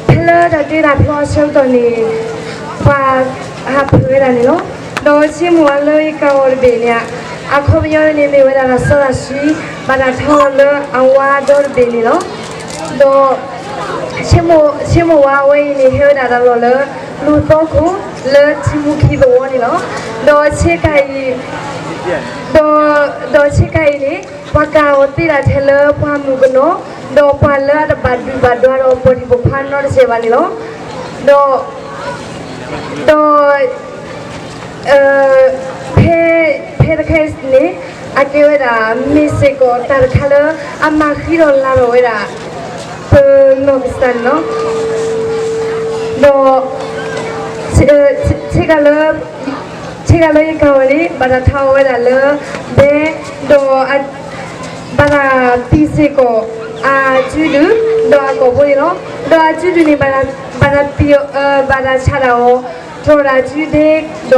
ဖဲလၢတၢ်တ့တၢ်ဖျီအဆၢကတီၢ်န့ၣ် ပှၤဟးဖျိးဝဲဒၣ်န့ၣ်လီၤ. ဒီးဆ့မိၣ်ဝါလၢယကၤအီၤတဘ့ၣ်န့ၣ် အခီပညီန့ၣ်မ့ၢ်ဝဲဒၣ်တၢ်စီတၢ်ဆှံ ဘၣ်တၢ်ထီလီၤလၢအဝါဒီတဘ့ၣ်န့ၣ်လီၤ. ဒီး ဆ့မိၣ်ဝါဝဲအံၤန့ၣ် ဟဲဝဲဒၣ်တၢ်လီၢ်လၢ လူၢ်သီခိၣ် လၢထံမူခံသဝီန့ၣ်လီၤ. ဒီးဆ့ကၤအံၤ ဒီး ဒီးဆ့ကၤအံၤန့ၣ် ပှၤကၤအီၤသ့ဒၣ်ထဲလၢပှၤမုၣ်ကနီၤ, ဒီးပှၤလၢအတဘၣ်ဒုၣ်ဘၣ်ဒွါဒီးပိာ်ထံပိာ်ခွါနီတစဲးဘၣ်န့ၣ်လီၤ. ဒီး ဒီး ဖဲ ဖဲတခါအံၤန့ၣ် အကဲဝဲဒၣ် မ့ၢ်စ့ၢ်ကီးတၢ်တခါလၢ အမၤဃံဒီးလၤထီၣ်ဝဲဒၣ် ပနီၢ်ကစၢ်န့ၣ်လီၤ. ဒီး ဆ့ကၤလၢ ဆ့ကၤလၢယကၤဝဲန့ၣ် ဘၣ်တၢ်ထါအီၤဝဲဒၣ်လၢ ဘဲ ဒီး ဘၣ်တၢ်ပံာ်စ့ၢ်ကီး အစုဒုၣ် ဒီးအကိာ်ဘိန့ၣ်လီၤ. ဒီးအစုဒုၣ်န့ၣ် ဘၣ်တၢ်ပံာ် ဘၣ်တၢ်ဆးဒၣ်အီၤ တြီတၢ်စုဒ့ ဒီ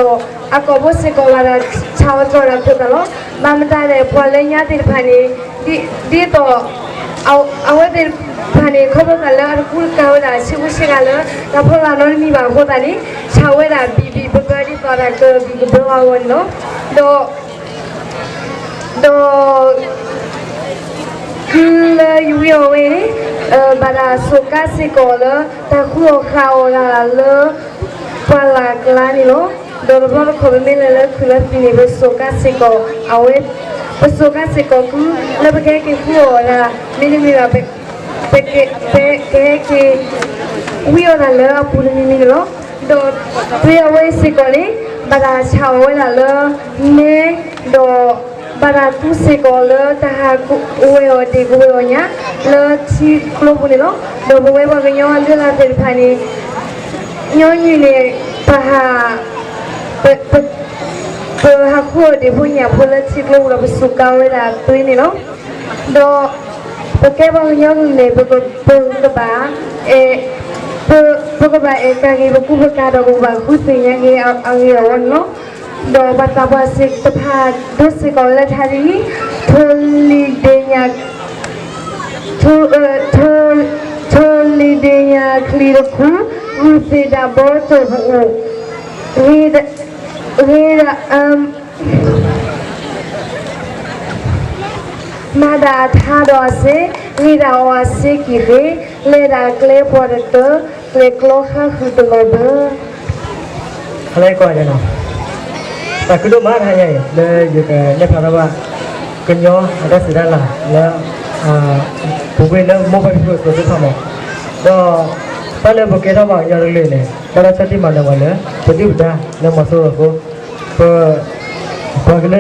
းအကိာ်ဘိစ့ၢ်ကီး ဘၣ်တၢ်ဆးအီၤတြီတၢ်ခိၣ်သးလီၤ. ဘၣ်မတၤလဲၣ် ပှၤလၢညါသ့ၣ်တဖၣ်န့ၣ် ဒ်သိး အဝဲသ့ၣ်တဖၣ်န့ၣ် ခီဖျိသးလၢအတကူတကၤဝဲဒၣ် ဆ့ကူဆ့ကၤလၢ တၢ်ဖီလာ်နီတမံၤဘၣ်အဃိသတးန့ၣ် ဆးဝဲဒၣ်ဘံၣ်ဘံၣ်ဘၢဘၢ ဒ်သိးတၢ်ကဘံၣ်ကဘၢအဂီၢ်န့ၣ်လီၤ. ဒီး ဒီး ကုလၢယဝံအီၤဝဲန့ၣ် ဘၣ်တၢ်စူးကါစ့ၢ်ကီးလၢ တၢ်ဃုအီၣ်ဃုအီတၢ်လၢ ပှၢ်လၢ်ကျါန့ၣ်လီၤ. ဒီးတဘျီတခီၣ် ပမ့ၢ်လဲၤလၢခုၣ်လၢသံးန့ၣ် ပစူးကါစ့ၢ်ကီး အဝဲ ပစူးကါစ့ၢ်ကီးကု လၢပကဟဲက့ၤဃုအီၣ်တၢ် မ့တမ့ၢ်ဘၣ် ပ ပကဟဲက့ၤ ဝံအီၣ်တၢ်လၢအပူၤတမံၤမံၤန့ၣ်လီၤ. ဒီး သုဝဲစ့ၢ်ကီးန့ၣ် ဘၣ်တၢ်ဆးအီၣ်ဝဲဒၣ်လၢ နဲ ဒီး ပာ်တၢ်သူစ့ၢ်ကီးလၢတၢ်ဟးကဝဲၤအီၤဒံးကဝဲၤအီၤညါ လၢထံကျိပူၤန့ၣ်လီၤ. ဒီးပဝဲပှၤကညီအလုၢ်အလၢ်သ့ၣ်တဖၣ်န့ၣ် ညီနုၢ်န့ၣ် ပဟး ပ ပ ပဟးဃုအီၤဒံးဖိညၣ်ဖိလၢထံကျိပူၤဒီးပစူးကါဝဲဒၣ်သွ့န့ၣ်လီၤ. ဒီး ပကဲပှၤကညီကလုာ်န့ၣ် ပက ပကဘၣ် အဲ ပ ပကဘၣ်အဲၣ်ကၣ်က့ၤပကူပကၤဒီးပကဘၣ်ဃုသ့ၣ်ညါက့ၤအဂ့ၢ်အဝီန့ၣ်လီၤ. ဒီးပှၤသးပှၢ်သ့ၣ်တဖၣ်ဒိစ့ၢ်ကီးလၢတၢ်ဟးဒ်အံၤ, ထိၣ်လံၤဒ့ညါ ထိၣ် ထိၣ်လံၤဒ့ညါချံတခူ, ဂုၢ်သ့ၣ်ဒၣ်ဘီတၢၣ်ပူၤအိၣ်, ဂ့ၤဒၣ် ဂ့ၤဒၣ်အ မၤဒၣ်အထါဒီးအစ့, ဂ့ၤဒၣ်အီၤအစ့ကံၢ်ဃ့, လဲၤဒၣ်ကျဲပှၤတတၢၢ်, ကျဲၤကျီဃါဃုာ်တလီၤဘၢ. ဟါလၢကီၢ်ယဲနီၤ, တၢ်ခုဒိၣ်မးတဟါညါအံၤ လၢယကနဲၣ်ဖျါထီၣ်ဘၣ် ကညီအတၢ်စံးတၢ်လၤလၢ ပူၤကွံာ်လၢမိၢ်ပၢ်ဖံဖုအစိၤသ့ၣ်တဖၣ်မး, ဒီး တၢ်လၢပကဲထီၣ်ဘၣ်ကညီတကလုာ်န့ၣ် ဘၣ်တၢ်ဆီၣ်တံၢ်မၤနၢၤဝဲလၢ ပဒုၣ်ပဒါလၢမီၤစိရိၤအဃိ, ပ ပှၤက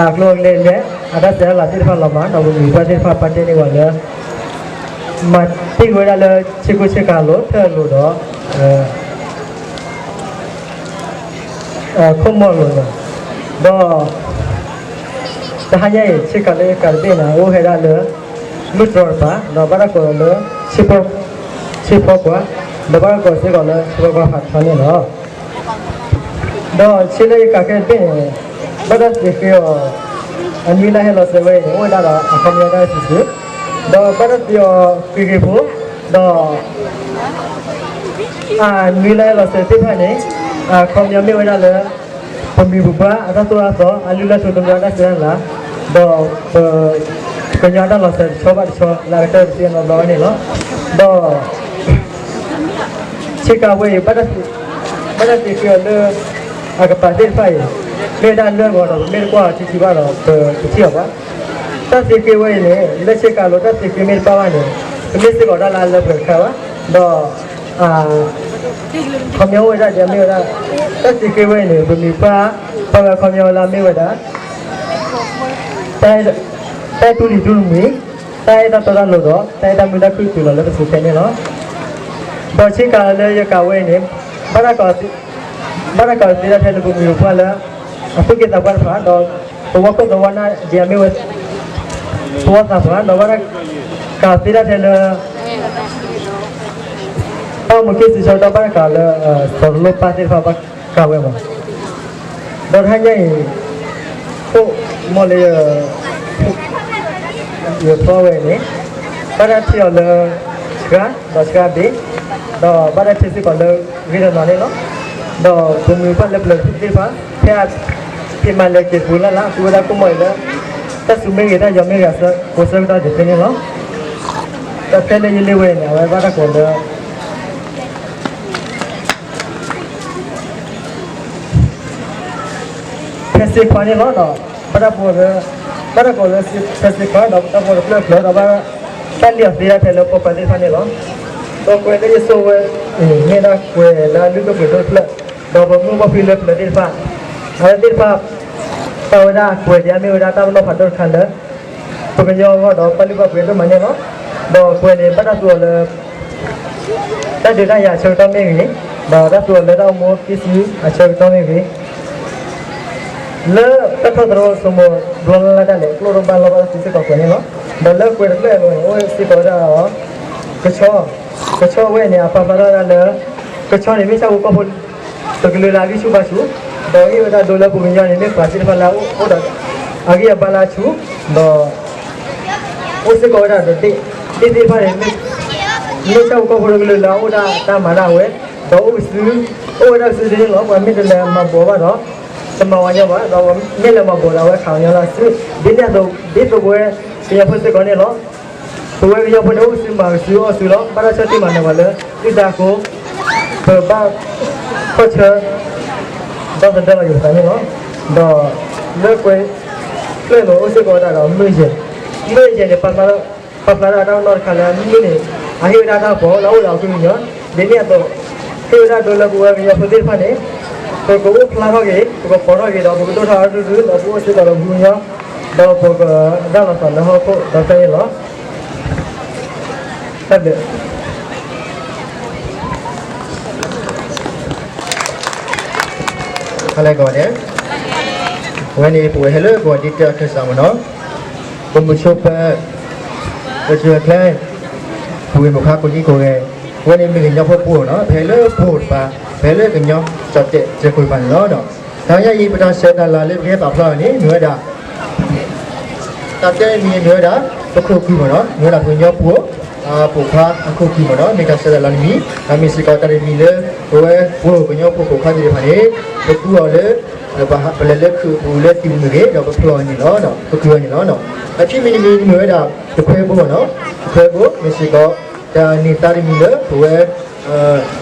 လုာ်န့ၣ် အကျိၤအကျဲလၢ အတၢ်စံးတၢ်လၤသ့ၣ်တဖၣ်လီၤမး ဒီးပမံၤပှၢ်သ့ၣ်တဖၣ်ပာ်တ့ၢ်န့ၢ်ဝဲလၢ မၤတ့ၢ်ဝဲဒၣ်လၢဆ့ကူဆ့ကၤလိၤ ထၢၣ်လိၤဒီး ခိၣ်မီၢ်လိၤလီၤ. ဒီး တဟါညါအံၤ ဆ့ကၤလၢကၤတဘ့ၣ်န့ၣ် အိၣ်ဟဲဒၣ်လၢ မုၢ်တြီၤတပၤ ဒီးဘၣ်တၢ်ကိးလီၤလၢ ဆ့ဖီကွၢ်, ဒီးဘၣ်တၢ်ကိးစ့ၢ်ကီးလၢ ဆ့ဖီကွၢ်ဖးထီန့ၣ်လီၤ. ဒီးဆ့လၢယကၤခဲတဘ့ၣ်န့ၣ် ဘၣ်တၢ်သ့ဃ့အီၤ အနွံလါဟဲလီၤစဲးဝဲအံၤန့ၣ် အိၣ်ဝဲဒၣ်ဒီးအခီပညီတၢ်စံးဆၢ, ဒီးဘၣ်တၢ်သ့အီၤဃ့ဃ့ဖိ, ဒီး အနွံလါဟဲလီၤစဲးသ့ၣ်တဖၣ်န့ၣ် အခီပညီမ့ၢ်ဝဲဒၣ်လၢ ပမံၤပပှၢ်အတၢ်သိၣ်တၢ်သီ အလုၢ်လၢ်ထူသနူအတၢ်စံးတၢ်လၤ, ဒီးပ ကညီတၢ်လီၤစဲးတဆီဘၣ်တဆီ လၢအကတၢၢ်တသ့အနီတဘျီဝဲန့ၣ်လီၤ. ဒီး ဆ့ကၤဝဲအံၤ ဘၣ်တၢ်သ့ဃ့အီၤလၢ အကပၤသ့ၣ်တဖၣ်အံၤ မ့ၢ်ဝဲဒၣ်လၢအဂီၤဒီး ပမ့ၢ်တကွၢ်အီၤထံထံဘၣ်ဒီး ပတထံၣ်အီၤဘၣ်. တၢ်သ့ဃ့ဝဲအံၤန့ၣ် လၢဆ့ကၤလိၤတၢ်သ့ဃ့မ့ၢ်တဘၣ်ဘၣ်န့ၣ် ပမ့ၢ်စ့ၢ်ကီးဒၣ်လၢအလၢပှဲၤတခါဘၣ်, ဒီး ခီပညီအိၣ်ဝဲဒၣ်ဒ်အမ့ၢ်ဝဲဒၣ် တၢ်သ့ဃ့ဝဲအံၤန့ၣ် ပမံၤပှၢ် ပာ်ဝဲအခီပညီဝဲလၢအမ့ၢ်ဝဲဒၣ် တၢ်အဲၣ်တူၢ်လံၤတူၢ်တမှံၤ, တၢ်အဲၣ်တၢ်တီတၢ်လိၤဒီး တၢ်အဲၣ်တၢ်မုာ်တၢ်ခုၣ်တုၤလီၤလၢပစုခဲန့ၣ်လီၤ. ဒီးဆ့ကၤလၢယကၤဝဲအံၤန့ၣ် ဘၣ်တၢ်ကၤသ့ဒၣ်ထဲလၢပမံၤပပှၢ်လၢ အသူၣ်က့သးပှၢ်တဖၣ် ဒီးသဝီခိၣ်သဝီနၢ်ဒ်အမ့ၢ်ဝဲ သဝီသးပှၢ် ဒီးဘၣ်တၢ်ကၤသ့ဒၣ်ထဲလၢ တၢ်အိၣ်မူခံစုတဆၢဒီးဘၣ်တၢ်ကၤလၢ စီၤတလိၣ်ပၢ်သ့ၣ်တဖၣ်ဘၣ်ကၤဝဲမး ဒီးတဟါညါအံၤ ခိၣ်မီၢ်လၢ ယဖျီဝဲန့ၣ် ဘၣ်တၢ်ထံၣ်အီၤလၢ ဆှါ ဒီးဆှါဘ့ၣ် ဒီးဘၣ်တၢ်ထံၣ်စ့ၢ်ကီးလၢ ဂ့ၢ်တနီၤန့ၣ်လီၤ. ဒီးပမံၤပှၢ်လၢပျၢၤသ့ၣ်တဖၣ် ဖဲအဖံးမၤလဲၤက့ၤပူၤလၢ်လၢ် သူဝဲဒၣ်ခိၣ်မီၢ်အံၤလၢ တၢ်စူၤမ့ၢ်ဂ့ၤ တၢ်ယီၤမ့ၢ်ဂ့ၤ ကိးဆၢကတီၢ်ဒ်ဖဲန့ၣ်လီၤ. ဒီးဖဲလၢယလ့ဝဲန့ၣ် အဝဲဘၣ်တၢ်ကိးလၢ ဖဲစ့ခွါန့ၣ်လီၤဒီး ဘၣ်တၢ်ပီလၢ ဘၣ်တၢ်ကိးလၢဖဲစ့ခွါဒီး တၢ်ပီတဖျၢၣ်ဖျၢၣ်ဒီးဘၣ် တၢ်လံၣ်အီၤသ့ဒၣ်ထဲလၢပှၤပှၤသ့ၣ်တဖၣ်န့ၣ်လီၤ. ဒီးကွဲးလၢယဆိဝဲ မ့ၢ်ဒၣ်ကွဲးလၢအလုၢ်ဒိၣ်ပှ့ၤဒိၣ်တဖျၢၣ် ဒီးပမိၢ်ပှၢ်ဖံလၢပျၢၤသ့ၣ်တဖၣ် အဝဲသ့ၣ်တဖၣ် ပာ်ဝဲဒၣ်ကွဲးဒ်အမ့ၢ်ဝဲဒၣ်တၢ်ပနီၣ်ဖးဒိၣ်တခါလၢ ပကညီအဂီၢ်ဒီးပာ်လုၢ်ပာ်ပှ့ၤဒိၣ်မးန့ၣ်လီၤ. ဒီးကွဲးန့ၣ် ဘၣ်တၢ်သူအီၤလၢ တၢ်ဒုးတၢ်ယၤအဆၢကတီၢ်မ့ၢ်ဂ့ၤ, ဒီးတၢ်သူအီၤလၢတၢ်အိၣ်မူခံစုအဆၢကတီၢ်မ့ၢ်ဂ့ၤ, လၢတၢ်ထီၣ်သရိာ်စိမိၤဒွဲလၢ်လၢ်ဒၣ်လဲာ် ကျိၣ်တဘၣ်လီၢ်ဘၣ်တၢ်စံးစ့ၢ်ကီးကွဲးန့ၣ်လီၤ. ဒီးလၢကွဲးတဖျၢၣ်အလိၤန့ၣ် အိၣ်စ့ၢ်ကီးဝဲဒၣ်ဒီး ကဆီ, ကဆီဝဲန့ၣ် အပာ်ဖျါထီၣ်ဝဲဒၣ်လၢ ကဆီန့ၣ်မ့ၢ်ဆၣ်ဖိကီၢ်ဖိ တကလုာ်လၢအဂံၢ်ဆူၣ်ဘါဆူၣ်, ဒီးအဂ့ၢ်ဝဲဒၣ်ဒိလၢပှၤကညီန့ၣ် မ့ၢ်ပှၤသ့ၣ်တဖၣ်လၢအအိၣ်ဒီး အဂံၢ်အဘါလၢအဆူၣ်, ဒီး အိၣ်စ့ၢ်ကီးဝဲဒၣ်ဒီးဒ့ၣ်, ဒ့ၣ်သ့ၣ်တဖၣ်န့ၣ် မ့ၢ်ဆၣ်ဖိကီၢ်ဖိတကလုာ်လၢအအိၣ်ဒၣ်တၢ်မၤဒၣ်ဝဲ, ဒီးအိၣ်ကစု, အိၣ်ဝဲဒၣ်ကစုဒ်န့ၣ်လီၤ. ပှၤမ့ၢ်တလဲၤမၤဘိးဘၣ်ဒီး တမၤဝဲညီဘၣ်, ဒီးမ့ၢ်လဲၤမၤဘိးဒီးအဝဲခးပညီလၢအစု, ဒ်န့ၣ်အသိး ဒ်သိးပဝဲကညီဖိစ့ၢ်ကီးန့ၣ်လီၤ. ပဝဲကညီဖိန့ၣ် အိၣ်ကစုမၤကစုအီၣ်ကစုလီၤ. ဘၣ်တၢ်ဆီၣ်တံၢ်မၤနၢၤပှၤလၢ ဒုၣ်ဒါအဃိ ပဘၣ်ခီၣ်ဆၢ ဒီသဒၢလီၤယိာ်ပသးန့ၣ်လီၤ. ဒီးလၢကွဲးဖျၢၣ်န့ၣ် အိၣ်စ့ၢ်ကီးဝဲဒၣ်ဒီးမုၢ်ယဲၢ်, မုၢ်ယဲၢ်န့ၣ် ပာ်ဖျါထီၣ်တၢ်ပနီၣ်တခါလၢမုၢ်န့ၣ် အဟ့ၣ်ဝဲဒၣ်တၢ်ပီးလၢအအိၣ်ဒီးပှၤကညီ, ဒ်န့ၣ်အသိး ဟ့ၣ်ဝဲဒၣ်ဒိလၢပဝဲကညီဖိသ့ၣ်တဖၣ်န့ၣ် ပကအိၣ်ဖျါထီၣ်က့ၤ, ပကပီၤထီၣ်က့ၤဒီး ပကဒိၣ်ထီၣ်အါဒူဒူဒီး ပအိၣ်စ့ၢ်ကီးဒီးပှၤကညီ ဒီးပကရၤလီၤသးလၢဟီၣ်ခိၣ်ဒီဖျၢၣ်န့ၣ်လီၤ. တၢ်ဘျုး ဟါလၢဂီၤန့ၣ်, အဝဲန့ၣ် ပဝဲဟဲလၢကဝီၤဒ့တၢ်အခၢၣ်စးမ့ၢ်နီၤ, ပမုဆိပၢၤ ပစၢၤကျဲ ပဝ့ၢ်မိၢ်ခါကိးဒံကိးဂၤ, အဝဲန့ၣ်မ့ၢ်ကညီဖိပှိၤနီၤ, ပဟဲလၢပှိၤတပၤ, ပဟဲလၢကညီကၠီၣ်တဲာ်စဲးခိၣ်တပၤန့ၣ်လီၤ. တနံၤအံၤ ပတၢ်ဆဲးတၢ်လၤလၢပကဟဲပာ်ဖျါအီၤန့ၣ် မ့ၢ်ဝဲဒၣ် တၢ်တဲတမံၤန့ၣ်မ့ၢ်ဝဲဒၣ် ပခိၣ်ကုၢ်မ့ၢ်နီၤ, မ့ၢ်ဝဲဒၣ်ပကညီပှိၤ ပိာ်ခွါအခိၣ်ကုၢ်မ့ၢ်နီၤ, မ့ၢ်တၢ်ဆဲးတၢ်လၤတမံၤ, ဒီးမ့ၢ်စ့ၢ်ကီးတၢ်တမံၤလၢ ပဝဲပှိၤကညီဖိပိာ်ခွါသ့ၣ်တဖၣ်န့ၣ် ပသူအီၤလၢ ပလဲၤလၢခုးပူၤလၢသံးပူၤမ့ၢ်ဂ့ၤ, ဒီးပဖျီအီၤန့ၣ်လီၤ, ပခုးအီၤန့ၣ်လီၤ. အခံမံၤတမံၤန့ၣ်မ့ၢ်ဝဲဒၣ် တခွဲဘိမ့ၢ်နီၤ, တခွဲဘိ မ့ၢ်စ့ၢ်ကီး တၢ်န့ၢ်သါတမံၤလၢ ပဝဲ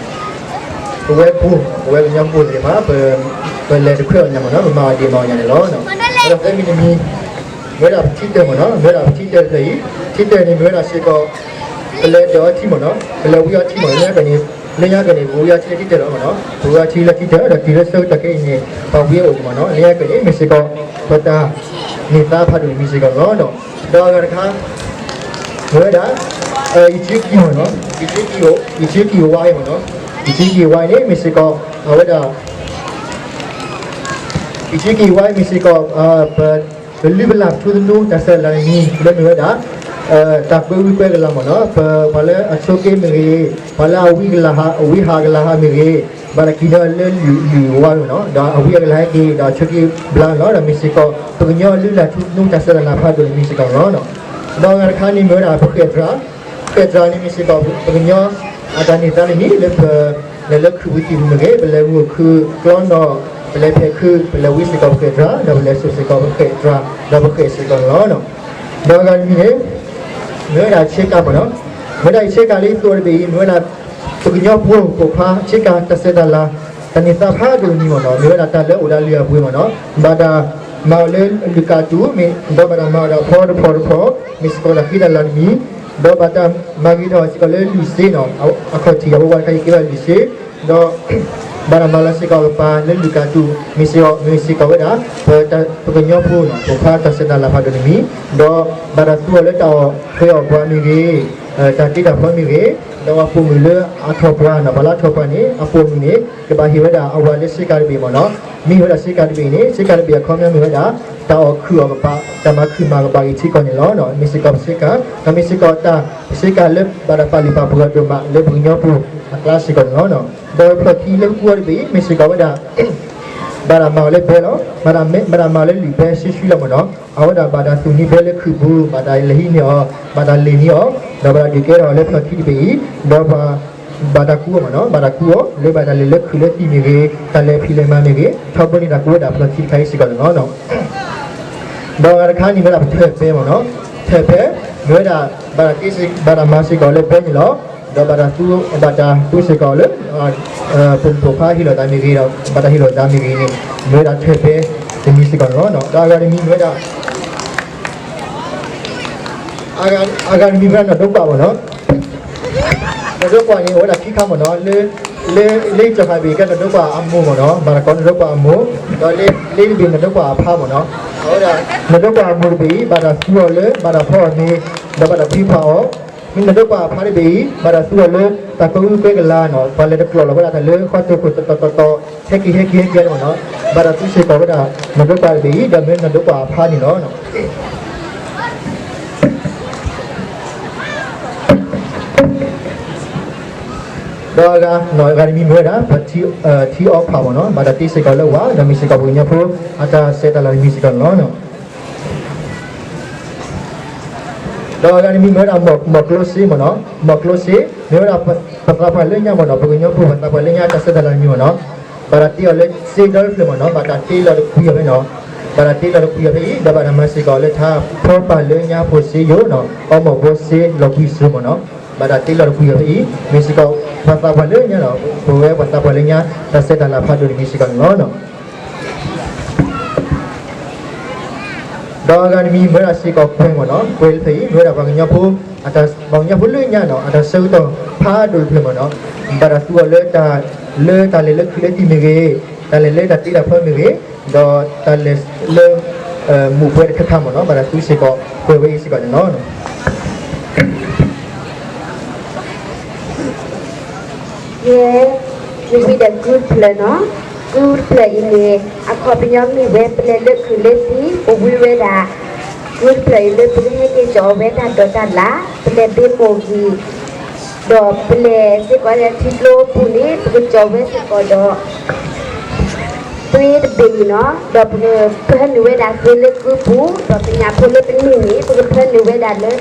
ပဝဲပှိၤ ပဝဲကညီပှိၤသ့ၣ်တဖၣ် ပလဲၤတခွဲအီၤညါမ့ၢ်နီၤ, ပမၤအီၤဒံးမၤအီၤညါန့ၣ်လီၤ. ဒီးသၢမံၤတမံၤ မ့ၢ်ဝဲဒၣ်ပထံတၢၢ်မ့ၢ်နီၤ, မ့ၢ်ဝဲဒၣ်ပထံတၢၢ်တဖျၢၣ်အံၤ, ထံတၢၢ်န့ၣ်မ့ၢ်ဝဲဒၣ်စ့ၢ်ကီး ပလဲၤဒၢးအီထံမ့ၢ်နီၤ, ပလဲၤဝံအီထံမ့ၢ်နီၤ, လၢညါကန့ၣ် လၢညါကန့ၣ် ပဝံအီထံလၢထံတၢၢ်လီၤမ့ၢ်နီၤ, ပဝံအီထံလၢထံတၢၢ် ဒီးတုၤလၢဆၢကတီၢ်ခဲအံၤန့ၣ် ပှၤဝံအအိၣ်မ့ၢ်နီၤ, လၢညါကန့ၣ် မ့ၢ်စ့ၢ်ကီး ပတၢ်န့ၢ်သါဖးဒိၣ်တမံၤစ့ၢ်ကီးန့ၣ်လီၤ. ဒီးအဂၤတခါ မ့ၢ်ဝဲဒၣ် ယံာ်ထံကံၤမ့ၢ်နီၤ, ယံာ်ထံကံၤဝါအံၤမ့ၢ်နီၤ, ယံာ်ထံကံၤဝါအံၤန့ၣ် မ့ၢ်စ့ၢ်ကီး အဝဲဒၣ် ယံာ်ထံကံၤဝါအံၤ မ့ၢ်စ့ၢ်ကီး ပလုၢ်ပလၢ်ပထူသနူတၢ်ဆဲးတၢ်လၤတမံၤ လၢမ့ၢ်ဝဲဒၣ် တၢ်ကွဲဝံကွဲကလၤမ့ၢ်နီၤ, ပပှၤလၢအဆိးက့မ့ၢ်ဂ့ၤ, ပှၤလၢအဝံကလၤဟး အဝံဟးကလၤဟးမ့ၢ်ဂ့ၤ, ဘၣ်တၢ်ကံၤဒီးလၢလုၢ်လုၢ်ဝါဝါမ့ၢ်နီၤ, ဒီးအဝံအကလၤဟဲက့ၤ ဒီးအဆိးက့ဘျါန့ၣ်လီၤ, ဒီးမ့ၢ်စ့ၢ်ကီး ပကညီလုၢ်လၢ်ထူသနူတၢ်ဆဲးတၢ်လၤဖးဒိၣ်န့ၣ်မ့ၢ်စ့ၢ်ကီးန့ၣ်လီၤ. ဒီးအဂၤတခါန့ၣ်မ့ၢ်ဝဲဒၣ် ပဃဲၣ်တြၤ, ဃဲၣ်တြၤန့ၣ်မ့ၢ်စ့ၢ်ကီး ပကညီ အတၢ်န့ၢ်သါတမံၤလၢပ လဲၤလၢခုးပူၤသံးပူၤမ့ၢ်ဂ့ၤ, ပလဲၤဂီၤခုးကျီနီၣ်, ပလဲၤဖဲးခုး, ပလဲၤဝံစ့ၢ်ကီးပဃဲၣ်တြၤ, ဒီးပလဲၤစိာ်စ့ၢ်ကီးပဃဲၣ်တြၤ, ဒီးပဃဲၣ်စ့ၢ်ကီးန့ၣ်လီၤ. ဒီးအဂၤတမံၤန့ၣ် မ့ၢ်ဝဲဒၣ်ဆ့ကၤမ့ၢ်နီၤ, မ့ၢ်ဝဲဒၣ်ဆ့ကၤလၢယသိးတဘ့ၣ်အံၤ မ့ၢ်ဝဲဒၣ် ပကညီဖိပိာ်ခွါဆ့ကၤတၢ်ဆဲးတၢ်လၤ တၢ်န့ၢ်သါဖးဒိၣ်တမံၤမ့ၢ်နီၤ, မ့ၢ်ဝဲဒၣ်တၢ်လၢအိၣ်ဒီးလုၢ်အပှ့ၤမ့ၢ်နီၤ, ဘၣ်တၢ်မၤအီၤလၢလုၢ်ကၣ်တူာ်, ဒီးဘၣ်တၢ်မၤအီၤဒီးဖီတဖီတဖီ, မ့ၢ်စ့ၢ်ကီးတၢ်ဃံတၢ်လၤတမံၤ, ဒီးဘၣ်တၢ်မၤဂ့ၤထီၣ်စ့ၢ်ကီးလၢလုၢ်စ့နီၤ, အခီၣ်ထံးအဝဲဝဲတခါအံၤကဲဝဲဒၣ်လုၢ်စ့, ဒီး ဘၣ်တၢ်မၤလီၤစ့ၢ်ကီးကပၤလၢလုၢ်ကၣ်တူာ်, မ့ၢ်စ့ၢ်ကီး မ့ၢ်စ့ၢ်ကီးဝဲဒၣ် ပ ပကညီဖိနီၤ ပိာ်ခွါတၢ်ဆဲးတၢ်လၤဖးဒိၣ်တမံၤ, ဒီးဘၣ်တၢ်သူအီၤလၢတၢ်အီၣ်ဃဲၤအီၣ်ပှၤမ့ၢ်ဂ့ၤ, တၢ်တ့တၢ်ဖျီမ့ၢ်ဂ့ၤ, ဒီးအပိာ်မုၣ်လၢအထီၣ်ပှၤနီၤ, ပှၤလၢအထီၣ်ပှၤန့ၣ် အပိာ်မုၣ်န့ၣ် ကဘၣ်ဟ့ၣ်ဝဲဒၣ်အဝၤလၢဆ့ကၤတဘ့ၣ်မ့ၢ်နီၤ, မ့ၢ်ဝဲဒၣ်ဆ့ကၤတဘ့ၣ်န့ၣ် ဆ့ကၤတဘ့ၣ်အခီပညီမ့ၢ်ဝဲဒၣ် တၢ်အီၣ်ခုၣ်အီၣ်ကပၤ, တၢ်မၤခုၣ်မၤကပၤဂ့ၤထံကီၢ်န့ၣ်လီၤ. မ့ၢ်စ့ၢ်ကီးပဆ့ကၤ, ဒီးမ့ၢ်စ့ၢ်ကီးတၢ် ပဆ့ကၤလၢဘၣ်တၢ်ပာ်လုၢ်ပာ်ပှ့ၤအီၤဒိၣ်မးလၢပကညီဖိအကျါစ့ၢ်ကီးန့ၣ်လီၤ. ဒီးဖျီၣ်ခံလၢပကူအီၤတဘ့ၣ်အံၤ မ့ၢ်စ့ၢ်ကီးဝဲဒၣ် ဘၣ်တၢ်မၤအီၤလၢဘဲလီၤ, ဘၣ်တၢ်မၤအီၤလၢလုၢ်ဘဲဆှံဆှံလီၤမ့ၢ်နီၤ, အဝဲဒၣ်ဘၣ်တၢ်သူၣ်န့ၢ်ဘဲလၢခုးပူၤ, ဘၣ်တၢ်လဲၤဟံးန့ၢ်အီၤ, ဘၣ်တၢ်လ့ၢ်န့ၢ်အီၤ, ဒီးဘၣ်တၢ်ဒုးကဲထီၣ်အီၤလၢဖျီၣ်ခံတဘ့ၣ်အံၤ, ဒီးပှၤ ဘၣ်တၢ်ကူအီၤမ့ၢ်နီၤ, ဘၣ်တၢ်ကူအီၤ လၢဘၣ်တၢ်လဲၤလၢခုးလၢသံးမ့ၢ်ဂ့ၤ, တၢ်လဲၤဖံးလဲၤမၤမ့ၢ်ဂ့ၤ, ထီဘိန့ၣ်တၢ်ကူဝဲဒၣ်ဖျီၣ်ခံတခါအံၤစ့ၢ်ကီးန့ၣ်လီၤ. ဒီးအဂၤတခါန့ၣ်မ့ၢ်ဒၣ်ပထၢၣ်ပဲမ့ၢ်နီၤ, ထၢၣ်ပဲ မ့ၢ်ဝဲဒၣ် ဘၣ်တၢ်တ့စ့ၢ် ဘၣ်တၢ်မၤစ့ၢ်ကီးလၢပဲန့ၣ်လီၤ. ဒီးဘၣ်တၢ်သူ ဘၣ်တၢ်သူစ့ၢ်ကီးလၢ ပှၤပိာ်ခွါဟ့ၣ်လီၤသးမ့ၢ်ဂ့ၤဒီး ဘၣ်တၢ်ဟ့ၣ်လီၤသးမ့ၢ်ဂ့ၤန့ၣ် မ့ၢ်ဝဲဒၣ်ထၢၣ်ပဲတမံၤစ့ၢ်ကီးန့ၣ်လီၤ. ဒီးအဂၤတမံၤမ့ၢ်ဝဲဒၣ် အဂၤတမံၤမ့ၢ်ဝဲဒၣ်နီၣ်ဒိကွၢ်မ့ၢ်နီၤ, နီၣ်ဒိကွၢ်န့ၣ် အိၣ်ဝဲဒၣ်ခံခါမ့ၢ်နီၤ, လၢ လၢ လၢကၠီၤခးဘ့ၣ် ကဲနီၣ်ဒိကွၢ်အမိၢ်မ့ၢ်နီၤ, ဘၣ်တၢ်ကိးနီၣ်ဒိကွၢ်အမိၢ်, ဒီးလၢ လၢတဘ့ၣ်နီၣ်ဒိကွၢ်အဖါမ့ၢ်နီၤ, အဝဲဒၣ် နီၣ်ဒိကွၢ်အမိၢ်တဘ့ၣ်အံၤ ဘၣ်တၢ်သူအီၤလၢ ဘၣ်တၢ်ဖီအီၤမ့ၤ ဒီးဘၣ်တၢ်ဖံးဖးအီၤ, မ့ၢ်နီၣ်ဒိကွၢ်အဖါတဘ့ၣ်အံၤ ဘၣ်တၢ်သူအီၤလၢ တၢ်ကွဲဝံကွဲကလၤနီၤ, ပှၤလဲၤတကျိးလီၤဝဲဒၣ်တၢ်လၢဃီတိၢ်ခိၣ်တီတီတီတီ ဟဲက့ၤဟဲက့ၤဟဲက့ၤမ့ၢ်နီၤ, ဘၣ်တၢ်သူစ့ၢ်ကီးဝဲဒၣ် နီၣ်ဒိကွၢ်တဘ့ၣ်အံၤ ဒီးမ့ၢ်နီၣ်ဒိကွၢ်အဖါန့ၣ်လီၤ. ဒီးအဂၤ အဂၤတမံၤမ့ၢ်ဝဲဒၣ် ထံအီဖးမ့ၢ်နီၤ, ဘၣ်တၢ်တ့စ့ၢ်ကီးလၢဝၤ ဒီးမ့ၢ်စ့ၢ်ကီးပှၤကညီဖိ အတၢ်ဆဲးတၢ်လၤတမံၤစ့ၢ်ကီးန့ၣ်လီၤ. ဒီးအဂၤတမံၤမ့ၢ်ဝဲဒၣ် မီၢ်ကျိစ့မ့ၢ်နီၤ, မီၢ်ကျိစ့ မ့ၢ်ဝဲဒၣ်ပသးပှၢ်လၢညါမ့ၢ်နီၤ, ပှၤကညီဖိပသးပှၢ်လၢညါ တၢ်ဆဲးတၢ်လၤတမံၤမ့ၢ်နီၤ, ဘၣ်တၢ်တ့အီၤလၢစ့ဒီတဖျၢၣ်မ့ၢ်နီၤ, ဘၣ်တၢ်တ့လီၤတကွံာ်အီၤဖဲနီၤ, ဘၣ်တၢ်တ့လီၤတကွံာ်အီၤဖဲအံၤ ဒီးဘၣ်တၢ်မၤစ့ၢ်ကီးလၢထါ ဖီပာ်လၢညါဖိစ့ယိာ်နီၤ, အီမီၢ်ဖိစ့လီၤကွံာ်စိမ့ၢ်နီၤ, ဘၣ်တၢ်တ့လီၤတကွံာ်အီၤဖဲအံၤ မ့ၢ်စ့ၢ်ကီး ပှၤသးပှၢ်လၢညါနီၤ, ပဝဲပှၤသးပှၢ်လၢညါ တၢ်ဆဲးတၢ်လၤဖးဒိၣ်တမံၤစ့ၢ်ကီးန့ၣ်လီၤ. ဒီးအဂၤတမံၤမ့ၢ်ဝဲဒၣ်စ့ၢ်ကီးကွဲမ့ၢ်နီၤ, ကွဲဖဲအံၤ မ့ၢ်ဝဲဒၣ်ပှၤကညီဖိ ပှၤကညီဖိလၢညါနီၤ, အတၢ်ဆၢကတီၢ်ဖးဒိၣ်တဖျၢၣ်မ့ၢ်နီၤ, ဘၣ်တၢ်သူအီၤလၢ လၢတၢ်လဲၤလၢခုးလၢသံးမ့ၢ်ဂ့ၤ, တၢ်လဲၤလၢတၢ်တ့တၢ်ဖျီမ့ၢ်ဂ့ၤ, ဒီးတၢ်လဲၤလၢ မိၢ်ပှၢ်တခါခါမ့ၢ်နီၤ ဘၣ်တၢ်သူစ့ၢ်ကီး ပှဲၤဝဲအံၤစ့ၢ်ကီးန့ၣ်လီၤ. ယဲ, ယဝံၤဒီးကုၢ်တဖျၢၣ်နီၤ, ကုၢ်တဖျၢၣ်အံၤန့ၣ် အခီပညီမ့ၢ်ဝဲ ပလဲၤလၢခုးလၢသံ ပဝံဝဲဒၣ် ကုၢ်တဖျၢၣ်အံၤလၢပကဟဲက့ၤကၠီၤအီၤဝဲတၢ်ဒိးတၢ်လၣ်, ပလဲၤဘ့မိၢ်ဂံၢ် ဒီးပလဲၤစ့ၢ်ကီးလၢထံကျိပူၤန့ၣ် ပကကၠီၤဝဲစ့ၢ်ကီးဒီး သွ့တဘ့ၣ်အံၤနီၤ, ဒီးပကဖၢနုာ်ဝဲဒၣ်သွ့လၢကုၢ်ပူၤ, ဒီးပညၣ်ဖိလၢပန့ၢ်န့ၣ် ပကဖၢနုာ်ဝဲဒၣ်လၢ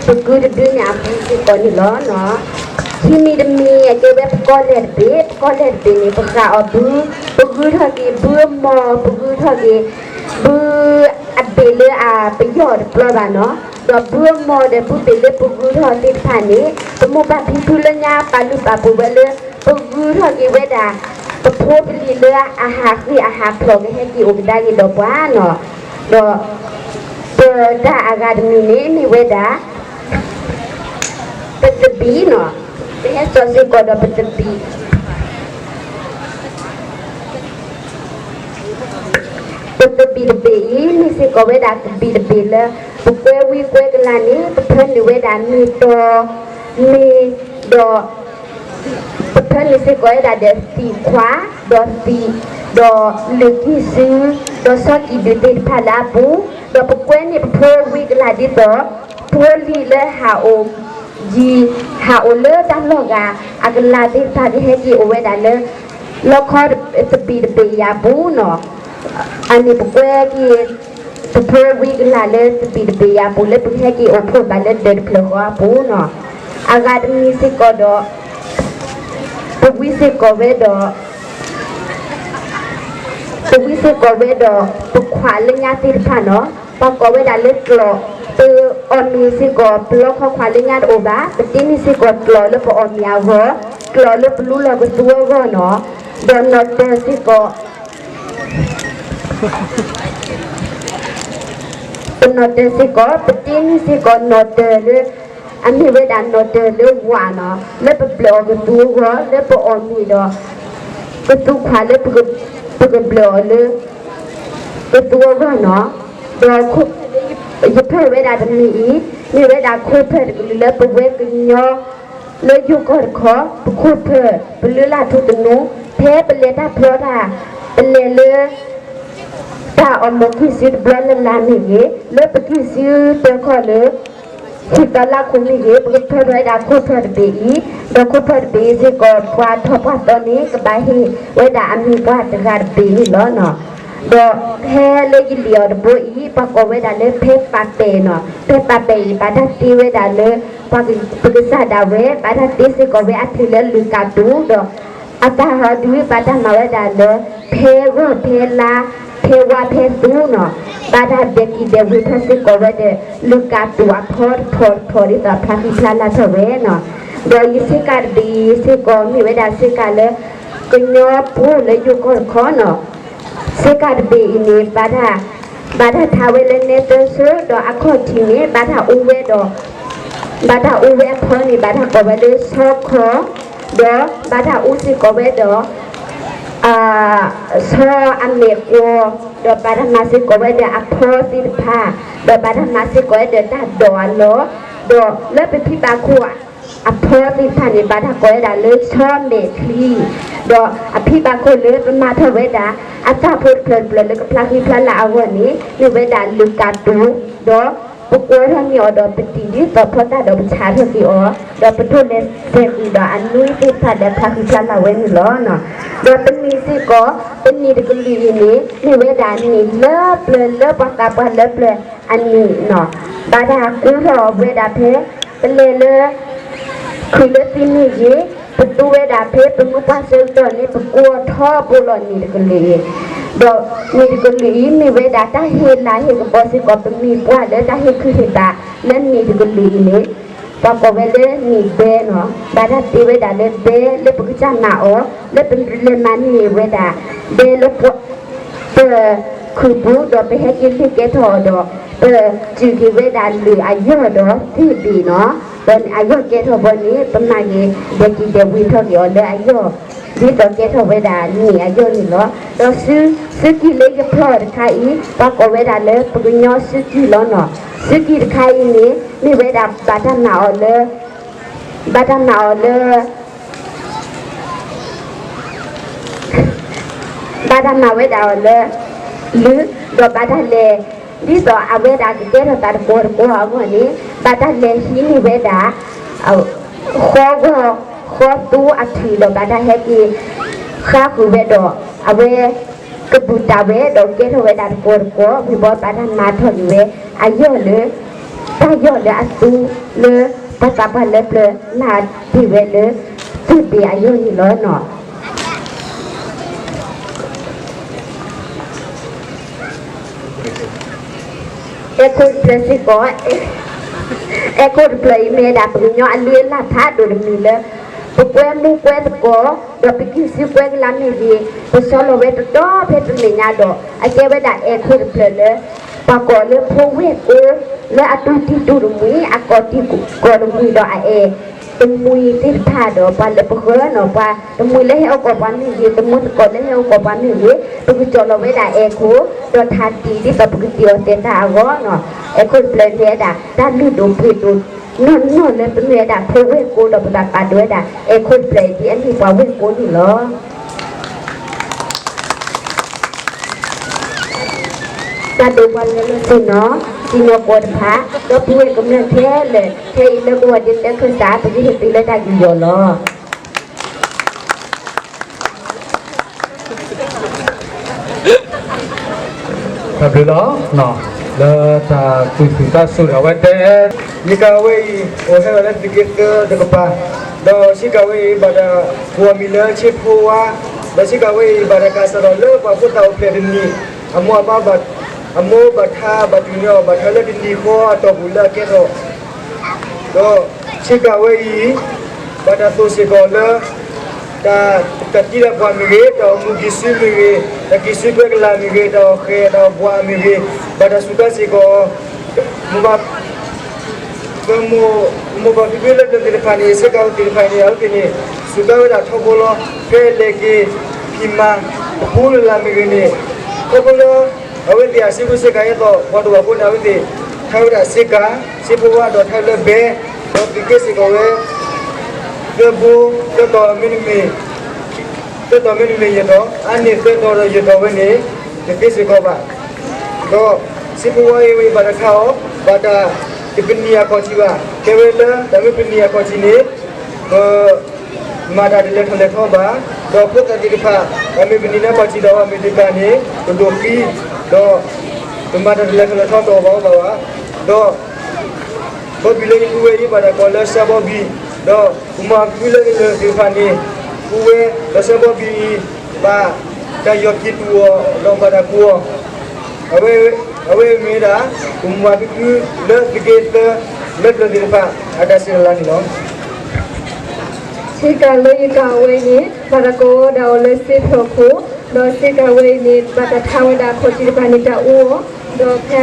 ပကုၢ်တဒုန့ၣ်အပူၤစ့ၢ်ကီးန့ၣ်လီၤ. ခံမံၤတမံၤအကဲဝဲပကီၢ်လဲၢ်တဘ့ၣ်, ပကီၢ်လဲၢ်တဘ့ၣ်န့ၣ် ပဃၣ်အီၤဘု, ပဂုၢ်ထီၣ်က့ၤဘုအမီၤ, ပဂုၢ်ထီၣ်က့ၤ ဘုအဘ့ၣ်လၢအပယီၤတပျီဘၣ်နီၤ, ဒီးဘုအမီၤဒီးဘုဘ့ၣ်လၢပဂုၢ်ထီၣ်သ့ၣ်တဖၣ်န့ၣ် ပမိၢ်ပၢ်ဖံဖုလၢညါပာ်လုၢ်ပာ်ပှ့ၤဝဲလၢ ပဂုၢ်ထီၣ်က့ၤဝဲဒၣ် ပဖိပလံၤလၢအဟးဃ့အဟးဖျိးကဟဲက့ၤအိၣ်ကဒါက့ၤဒီးပှၤနီၤ, ဒီး ပတၢ်အဂၤတမံၤန့ၣ် မ့ၢ်ဝဲဒၣ် ပသဘံၣ်နီၤ, ပဟဲစိာ်စ့ၢ်ကီးဒီးပသဘံၣ် ပသဘံၣ်တဘ့ၣ်အံၤ မ့ၢ်စ့ၢ်ကီးဝဲဒၣ်သဘံၣ်တဘ့ၣ်လၢ ပကွဲဝံၤကွဲကလၤန့ၣ် ပဖၢနုာ်ဝဲဒၣ်မ့ၢ်တီၤ, မ့ၢ်ဒီး ပဖၢနုာ်စ့ၢ်ကီးဝဲဒၣ်ဒီးသံၣ်ခွါ, ဒီးသံၣ်, ဒီးလုၢ်ကံၢ်စု, ဒီးဆီကံၣ်ဒုၣ်သ့ၣ်တဖၣ်လၢအပူၤ, ဒီးပကွဲန့ၢ်ပဖိဝံၤကလၤဒ်သိး ဖိလံၤလၢဟးအိၣ် ယံၤ ဟးအိၣ်လၢတၢ်လီၢ်ဂၤ အကလၤသ့ၣ်တဖၣ်ကဟဲက့ၤအိၣ်ဝဲဒၣ်လၢ လီခီသဘံၣ်တဘ့ၣ်အံၤအပူၤနီၤ, အန့ၣ်ပကွဲက့ၤ ပဖိဝံၤကလၤလၢသဘံၣ်တဘ့ၣ်အံၤအပူၤလၢပကဟဲက့ၤအိၣ်ဖှိၣ်ဘၣ်လၢဒၢးတဖျၢၣ်ဃီအပူၤနီၤ, အဂၤတမံၤစ့ၢ်ကီးဒီး ပဝံစ့ၢ်ကီးဝဲဒီး ပဝံစ့ၢ်ကီးဝဲဒီး ပခွးလၢညါသ့ၣ်တဖၣ်နီၤ, ပှၤကိးဝဲဒၣ်လၢကျိး, ပအီၣ်မ့ၤစ့ၢ်ကီး ပလီခီခွးလၢညါတအိၣ်ဘၣ်, ပတ့န့ၢ်စ့ၢ်ကီးကျိးလၢပအီၣ်မ့ၤအဂီၢ်, ကျိးလၢပလူလီၤကသူအဂီၢ်နီၤ, ဒီးနီၣ်တၢၤစ့ၢ်ကီး ပနီၣ်တၢၤစ့ၢ်ကီး ပတ့န့ၢ်စ့ၢ်ကီးနီၣ်တၢၤလၢ အမ့ၢ်ဝဲဒၣ်နီၣ်တၢၤလၢဝးနီၤ, လၢပဘျၢၣ်အီၤကသူအဂီၢ်, လၢပအီၣ်မ့ၤဒီး ကသူခွးလၢ ပကဘျၢၣ်အီၤလၢ ကသူအဂီၢ်နီၤ, ဒီး ယဖၢၣ်ဝဲဒၣ်တမံၤအံၤ မ့ၢ်ဝဲဒၣ်ခိၣ်ဖၢၣ်တကလုာ်လၢပဝဲကညီ လၢယိၤကီၢ်တခီ ပခိၣ်ဖၢၣ် ပလုၢ်လၢ်ထူသနူ ဖဲပလဲၤတၢ်ဖျီတၢ် ပလဲၤလၢ တၢ်အီၣ်မူးကံၢ်စုတဘျီလၢ်လၢ်မ့ၢ်ဂ့ၤ, လၢပကံၢ်စုတၢခီၣ်လၢ ဟံၣ်သီလၢ်ခိၣ်မ့ၢ်ဂ့ၤ, ပကဖၢၣ်ထီၣ်ဝဲဒၣ်ခိၣ်ဖၢၣ်တဘ့ၣ်အံၤ, ဒီးခိၣ်ဖၢၣ်တဘ့ၣ်အံၤစ့ၢ်ကီး ပှၤထီၣ်ပှၤတီန့ၣ် ကဘၣ်ဟ့ၣ်ဝဲဒၣ်အမံၤပှၢ်တဂၤတဘ့ၣ်န့ၣ်လီၤ. ဒီးဖဲလၢယလံာ်အီၤတဘိအံၤ ပှၤကိးဝဲဒၣ်လၢဖဲပာ်ပဲာ်နီၤ, ဖဲပာ်ပဲာ်အံၤ ဘၣ်တၢ်တ့ဝဲဒၣ်လၢ ပှၤပကစၢ်ဒၣ်ဝဲ ဘၣ်တၢ်တ့စ့ၢ်ကီးဝဲအချုးလၢလုၢ်ကၣ်တူာ်ဒီး အတၢ်ဟီဒု ဘၣ်တၢ်မၤဝဲဒၣ်လၢ ဖဲဂီၢ်ဖဲလါ ဖဲဝါဖဲသူနီၤ, ဘၣ်တၢ်ဒဲးကံၢ်ဒဲးဝ့ၤထီၣ်စ့ၢ်ကီးဝဲဒီး လုၢ်ကၣ်တူာ်အဖီတဖီတဖီ ဒ်သိးဖျါဃံဖျါလၤထီၣ်ဝဲနီၤ. ဒီးယဆ့ကၤတဘ့ၣ်အံၤစ့ၢ်ကီး မ့ၢ်ဝဲဒၣ်ဆ့ကၤလၢ ကညီဖိလၢယိၤကီၢ်တခီနီၤ, ဆ့ကၤတဘ့ၣ်အံၤန့ၣ် ဘၣ်တၢ် ဘၣ်တၢ်ထါဝဲလၢနဲသၢဆိ ဒီးအခီၣ်ထံးန့ၣ် ဘၣ်တၢ်အူဝဲဒီး ဘၣ်တၢ်အူဝဲအဖီန့ၣ် ဘၣ်တၢ်ကိးဝဲလၢဆီခီ, ဒီးဘၣ်တၢ်အူစ့ၢ်ကီးဝဲဒီး ဆီအမဲာ်ကွီၤ, ဒီးဘၣ်တၢ်မၤစ့ၢ်ကီးဝဲဒီးအဖီသ့ၣ်တဖၣ်, ဒီးဘၣ်တၢ်မၤစ့ၢ်ကီးဝဲဒီးတၢ်ဒိးအလီၢ်, ဒီးလၢပဖံဘၣ်ခိၣ် အဖီသ့ၣ်တဖၣ်န့ၣ် ဘၣ်တၢ်ကိးဝဲဒၣ်လၢဆီမဲာ်ချံ, ဒီးအဖံဘၣ်ခိၣ်လၢပမၤထီၣ်ဝဲဒၣ် အတၢ်ဖိတဖျၢၣ်တဖျၢၣ်လၢကဖျါဃံဖျါလၤအဂီၢ်န့ၣ် မ့ၢ်ဝဲဒၣ်လုၢ်ကၣ်တူာ်, ဒီးပကွီၤထီၣ်န့ၢ်အီၤဒီးပတံၢ်ဒ်သိးဖီသၣ်ဒီးပဆါထီၣ်က့ၤအီၤ, ဒီးပထိၣ်လဲၤစဲးကွံာ်ဒီးအနွံသ့ၣ်တဖၣ်လၢဖျါဃံဖျါလၤဝဲန့ၣ်လီၤ. ဒီးပနံၣ်စ့ၢ်ကီး ပနံၣ်တကလုာ်အံၤန့ၣ် မ့ၢ်ဝဲဒၣ်နံၣ်လၢပျၢၤလၢပှၤသးပှၢ်လၢပျၢၤ အနံၣ်နီၤ, ဘၣ်တၢ်ကူထီၣ်ဝဲဒၣ်ဖဲ ပလဲၤလၢ ခုးလၢသံမ့ၢ်ဂ့ၤ, ပသူဝဲဒၣ်ဖဲပမုၢ်ပှၢ်ဆၢကတီၢ်န့ၣ် ပကူအီၤထီဘိလီၤနံၣ်တကလုာ်အံၤ, ဒီးနံၣ်တကလုာ်အံၤ မ့ၢ်ဝဲဒၣ်တၢ်ဟ့ၣ်လၤဟ့ၣ်ကပီၤစ့ၢ်ကီး ပမံၤပှၢ်လၢတၢ်ဟ့ၣ်ခုၣ်ဟ့ၣ်ဘၣ်လၢနံၣ်တကလုာ်အံၤန့ၣ် ပှၤကိးဝဲလၢနံၣ်ဘဲနီၤ, ဘၣ်တၢ်တ့ဝဲဒၣ်လၢဘဲလၢပကစၢ်မၤအီၤ လၢပလဲၤမၤန့ၢ်ဝဲဒၣ် ဘဲလၢပှၤ ပခုးပူၤ ဒီးပဟဲက့ၤလုၢ်ကဲထီၣ်အီၤဒီး ပစူၢ်က့ၤဝဲဒၣ်လုၢ်အယီၢ်ဒီးသ့ၣ်ဘ့ၣ်နီၤ, ဒီးအယီၢ်ကဲထီၣ်ဘီန့ၣ် ပမၤက့ၤ ဒဲးကံၢ်ဒဲးဝ့ၤထီၣ်က့ၤအီၤလၢအယီၢ် ဒ်သိးကဲထီၣ်ဝဲဒၣ်န့ၣ်အယိာ်န့ၣ်လီၤ. ဒီးစု, စုကံၢ်လၢယဖျီၣ်တခါအံၤ ပှၤကိးဝဲဒၣ်လၢပကညီစုကံၢ်လီၤနီၤ. စုကံၢ်တခါအံၤန့ၣ် မ့ၢ်ဝဲဒၣ်ဘၣ်တၢ်နာ်အီၤလၢ, ဘၣ်တၢ်နာ်အီၤလၢ ဘၣ်တၢ်နာ်ဝဲဒၣ်အီၤလၢ လုၢ်, ဒီးဘၣ်တၢ်လဲၤ, ဒ်သိးအဝဲဒၣ်ကကဲထီၣ်သးတကွီၢ်တကွီၢ်အဂီၢ်န့ၣ် ဘၣ်တၢ်လဲၤဟံးန့ၢ်ဝဲဒၣ် ဃီဂီၢ်, ဃီသူအထံး ဒီးဘၣ်တၢ်ဟဲက့ၤ ဃါဃုာ်ဝဲဒီး အဝဲ ကဘူၣ်တၢ်ဝဲ ဒီးကဲထီၣ်ဝဲဒၣ်တကွီၢ်တကွီၢ် ဝံၤဘီဘၣ်တၢ်မၤထီၣ်က့ၤဝဲ အယီၢ်လၢ တၢ်ယီၢ်လၢအသူ လၢပှၤသးပှၢ်လၢပျၢၤ နၢ်တ့ၢ်ဝဲလၢ သုးဘ့ၣ်အယီၢ်န့ၣ်လီၤနီၤ. အဲၣ်ခိၣ်တဖျၢၣ်စ့ၢ်ကီး, အဲၣ်ခိၣ်တဖျၢၣ်အံၤမ့ၢ်ဝဲဒၣ် ပကညီအလုၢ်အလၢ်ဖးဒိၣ်တမံၤလၢ ပကွဲမူကွဲသကိး ဒီးပကံၢ်စုကွဲကလၤမ့ၢ်ဂ့ၤ, ပဆီလီၤဝဲတတီၤဖဲတနံၤညါဒီး အကဲဝဲဒၣ်အဲၣ်ခိၣ်တဖျၢၣ်လၢ ပှၤကိးလၢဖိဝဲၢ်ကိ လၢအတူၢ်တံၢ်တူၢ်တမှံၤ အကိးတံၢ်ကိးတမှံၤဒီးအအဲၣ် တမှံၤသ့ၣ်တဖၣ်ဒီး ပှၤလၢပဃၢၤနီၤ ပှၤတမှံၤလၢဟဲအိၣ်ကိးပှၤမ့ၢ်ဂ့ၤ, သမူသကိးလၢဟဲအိၣ်ကိးပှၤမ့ၢ်ဂ့ၤ, ပကကၠီၣ်လီၤဝဲဒၣ်အဲၣ်ခိၣ် ဒီးထးတံၢ် ဒ်သိးပကတ့ၢ်အီၤတဲာ်တၢ်အဂီၢ်နီၤ. အဲၣ်ခိၣ်တဖျၢၣ်မ့ၢ်ဝဲဒၣ် တၢ်လုၢ်ဒိၣ်ပှ့ၤဒိၣ်နီၢ်နီၢ်လၢပမ့ၢ်ဝဲဒၣ်ဖိဝဲၢ်ကိ ဒီးပဘၣ်ပာ်ဒိၣ်ဝဲဒၣ် အဲၣ်ခိၣ်တဖျၢၣ်အံၤ ဒ်အမ့ၢ်ပှၤဝဲၢ်ကိန့ၣ်လီၤ. တၢ်ဒိးပှၤလၢလၢသ့ၣ်နီၣ်, သ့ၣ်နီၣ်ကိးတဖၣ်, ဒီပုၢ်ဝဲၢ်ကမျၢၢ်ခဲလၢာ်, ခဲအံၤလၢကဝီၤဒ့လၢခၢၣ်စး ပကဟ့ၣ်သုလၢတၢ်ယူးယီၣ်လီၤ. တၢ်ဘျုးလီၤ. လၢတၢ်သူၣ်ဆူၣ်သးဆူၣ်ဒီးအဝဲတဲ ယကၤဝဲအံၤ အိၣ်ဟဲဝဲလၢသုးက့သၢတကပၤ, ဒီးဆ့ကၤဝဲအံၤ ဘၣ်တၢ်ကိးအမံၤလၢဆ့ဖိဝါ, ဒီးဆ့ကၤဝဲအံၤ ဘၣ်တၢ်ကးစးထီၣ်လၢပှၤဖိသၣ်အိၣ်ဖျဲၣ်တနံၣ်, အမိၢ်အပၢ်ဘၣ်, အမိၢ်ဘၣ်ထါဘၣ်တုၤန့ၢ်အီၤ ဘၣ်ထွဲလၢတနံၤဃီအတီၢ်ပူၤလၢအကဲထီၣ် ဒီးဆ့ကၤဝဲအံၤ ဘၣ်တၢ်သိၣ်စ့ၢ်ကီးလၢ တၢ်, တၢ်တံၤတၢ်ပှၢ်မ့ၢ်ဂ့ၤ, တၢ်အိၣ်မူကံၢ်စုမ့ၢ်ဂ့ၤ, တၢ်ကံၢ်စုကွဲကလၤမ့ၢ်ဂ့ၤ, တၢ်အီၣ်ဃဲၤတၢ်အီၣ်ဘှးမ့ၢ်ဂ့ၤ, ဘၣ်တၢ်စူးကါစ့ၢ်ကီး မိၢ်ဘၣ်, မိၢ်ဘၣ်ဖံဖုလၢပျၢၤသ့ၣ်တဖၣ်န့ၣ် ဆ့ကၤဝဲသ့ၣ်တဖၣ်န့ၣ် အဝဲသ့ၣ်န့ၣ် စူးကါဝဲဒၣ်ထီဘိလီၤ. ဖဲလဲၤက့ၤဖံးမၤ တပူၤလၢ်လၢ်မ့ၢ်ဂ့ၤန့ၣ် ထီဘိလၢ အဝဲသ့ၣ်အစုကဆ့ကၤအသိး ပှၤတဝၢဖိန့ၣ် အဝဲသ့ၣ် ထါဝဲဒၣ်ဆ့ကၤ, ဆ့ဖိဝါ ဒီးထါလၢဘဲ, ဒီးသုးက့စ့ၢ်ကီးဝဲ သၢဘိ, သၢတီၤမ့တမ့ၢ်, သၢတီၤမ့တမ့ၢ်ယဲၢ်တီၤ, အါန့ၢ်သၢတီၤဒီးယဲၢ်တီၤဝဲန့ၣ် တသ့စ့ၢ်ကီးဘၣ်. ဒီးဆ့ဖိဝါအံၤဝဲအံၤ ဘၣ်တၢ်ခးအီၤ ဘၣ်တၢ်တပနံာ်အခီၣ်ထံးဘၣ်. ကဲဝဲလၢတၢ်မ့ၢ်ပနံာ်အခီၣ်ထံးန့ၣ် ပ မၤတၢ်တလဲၤထီၣ်လဲၤထီဘၣ်, ဒီးဖိသၣ်သ့ၣ်တဖၣ် ပမ့ၢ်ပနံာ်န့ၢ်အခီၣ်ထံးဒီး အမ့ၢ်တကၤန့ၣ် ပဒိၣ်ဃံ, ဒီး ပမၤတၢ်တလဲၤထီၣ်လဲၤထီတအိၣ်ဘၣ်အီၤဘၣ်ဘၣ်. ဒီး ဘီဘံၣ်လၢယပုၢ်ဝဲၢ်အံၤ ဘၣ်တၢ်ကိးလၢစၢဘီဘံၣ်, ဒီးပမိၢ်ဖံဖုလၢသ့ၣ်တဖၣ်န့ၣ် ပုၢ်ဝဲၢ် ဒီးစၢဘီဘံၣ်အံၤ ဘၣ်တၢ်ယီၢ်က့ၤတူၢ်အီၤ ဒီးဘၣ်တၢ်ကူးအီၤ အဝဲ, အဝဲမ့ၢ်ဝဲဒၣ် ပမိၢ်ပၢ်ဖံဖုလၢသုးက့သၢ လၢပျၢၤသ့ၣ်တဖၣ် အတၢ်စံးတၢ်လၤန့ၣ်လီၤ. ဆ့ကၤလၢယကၤဝဲအံၤန့ၣ် ဘၣ်တၢ်ကိးဝဲဒၣ်အီၤလၢစ့ဖျိၣ်ခိၣ်, ဒီးဆ့ကၤဝဲအံၤန့ၣ် ဘၣ်တၢ်ထါဝဲဒၣ်အခီၣ်ထံးတဖၣ်န့ၣ် တၢ်အူအီၤ, ဒီးဖဲအဘၢၣ်စၢၤန့ၣ် ဘၣ်တၢ်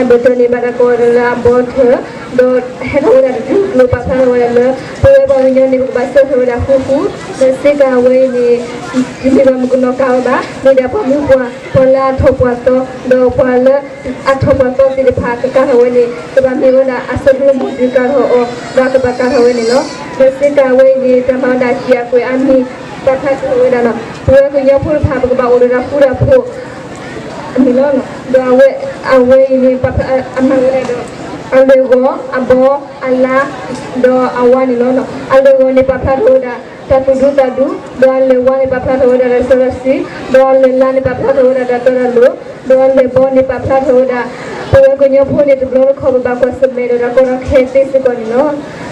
ကိးဝဲဒၣ်လၢအဘီထၢၣ်, ဒီးဟဲထီၣ်ဝဲဒၣ်တဒူၣ်ကျိၤ ပာ်ဖျါထီၣ်ဝဲဒၣ်လၢ ပဝဲပှၤကညီန့ၣ် ပကဘၣ်စၢဖှိၣ်ဝဲဒၣ်ဃူဃူ, ဒီးဆ့ကၤဝဲအံၤန့ၣ် တမ့ၢ်ပှၤမုၣ်ကနီၤကၤဝဲဘၣ်, မ့ၢ်ဒၣ်ပှၤမုၣ်ပှၢ် ပှၤလၢအထီၣ်ပှၢ်သီ, ဒီးပှၤလၢအထီၣ်ပှၢ်သီသ့ၣ်တဖၣ် ကကၤထီၣ်ဝဲန့ၣ် ကဘၣ်မ့ၢ်ဝဲဒၣ်အစီၤပီလူးမူဒုးကၤထီၣ်အီၤ ဒီးကဘၣ်ကၤထီၣ်ဝဲန့ၣ်လီၤ. ဒီးဆ့ကၤဝဲအံၤန့ၣ် တၢ်မၤဝဲဒၣ်ဟံၣ်အကွဲးအါမံၤ ပာ်ဖျါထီၣ်ဝဲဒၣ်လီၤ. ပဝဲကညီဖိတဖၣ် ပကဘၣ်အိၣ်ဒီးတၢ်ဃူတၢ်ဖိး န့ၣ်လီၤ. ဒီးအဝဲအံၤန့ၣ် ပာ်ဖျါအမၤဝဲဒၣ်ဒီး အလွဲၢ်ဂီၤ, အဘီ, အလါ, ဒီးအဝါန့ၣ်လီၤ. အလွဲၢ်ဂီၤန့ၣ် ပာ်ဖျါထီၣ်ဝဲဒၣ် တၢ်သူၣ်ဒူသးဒူ, ဒီးအလွဲၢ်ဝါန့ၣ် ပာ်ဖျါထီၣ်ဝဲဒၣ်တၢ်စီတၢ်ဆှံ, ဒီးအလွဲၢ်လါန့ၣ် ပာ်ဖျါထီၣ်ဝဲဒၣ်တၢ်တီတၢ်လိၤ, ဒီးအလွဲၢ်ဘီန့ၣ် ပာ်ဖျါထီၣ်ဝဲဒၣ် ပဝဲကညီဖိန့ၣ် တဘျီတခီၣ် ပဘၣ်ကွၢ်ဆၢၣ်မဲာ်ဒီးတၢ်ကီတၢ်ခဲသ့စ့ၢ်ကီးန့ၣ်လီၤ.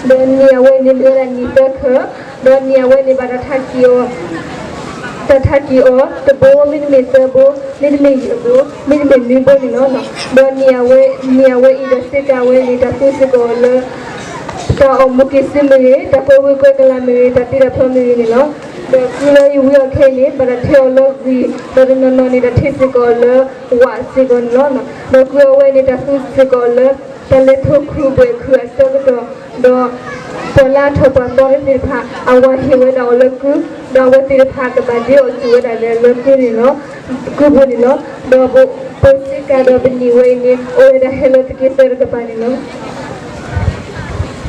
ဒီးနံၣ်အဝဲအံၤန့ၣ် မ့ၢ်ဝဲဒၣ်နံၣ်သၢခၢၣ်, ဒီးနံၣ်အဝဲန့ၣ် ဘၣ်တၢ်ထါကံၢ်အီၤ တၢ်ထါကံၢ်အီၤ တဘိ မ့တမ့ၢ်သၢဘိ မ့တမ့ၢ်ယဲၢ်ဘိ မ့တမ့ၢ်နွံဘိန့ၣ်လီၤ. ဒီးနံၣ်အဝဲ, နံၣ်အဝဲအံၤဒီးစ့ကၤဝဲန့ၣ် တၢ်သူစ့ၢ်ကီးအီၤလၢ တၢ်အိၣ်မူကံၢ်စုမ့ၢ်ဂ့ၤ, တၢ်ကွဲဝ့ၢ်ကွဲကလၤမ့ၢ်ဂ့ၤ, တၢ်တံၤတၢ်ဖျီမ့ၢ်ဂ့ၤန့ၣ်လီၤ. ဒီးကုလၢယဝံအီၤခဲအံၤန့ၣ် ဘၣ်တၢ်ထံၣ်အီၤလၢဂံၢ်, ဒီးတနီၤနီၤန့ၣ် တၢ်ထံၣ်စ့ၢ်ကီးအီၤလၢဝးစ့ၢ်ကီးန့ၣ်လီၤ. ဒီးကုအဝဲန့ၣ် တၢ်သူစ့ၢ်ကီးအီၤလၢ တၢ်လဲၤထိၣ်ခုဘှဲၣ်ခုအဆၢကတီၢ်, ဒီး ပှၤလၢအထီၣ်ပှၤသီတဖၣ် အဝၤဟ့ၣ်ဝဲဒၣ်အီၤလၢကု, ဒီးအဝဲသ့ၣ်တဖၣ်ကဘၣ်ဒ့အီၣ်စူၣ်ဝဲဒၣ်လၢကုန့ၣ်လီၤ, ကုပူၤန့ၣ်လီၤ. ဒီးပစံးကၤဒီးပနံၣ်ဝဲအံၤန့ၣ် အိၣ်ဝဲဒၣ်ဟဲလၢသုးက့သၢတကပၤန့ၣ်လီၤ.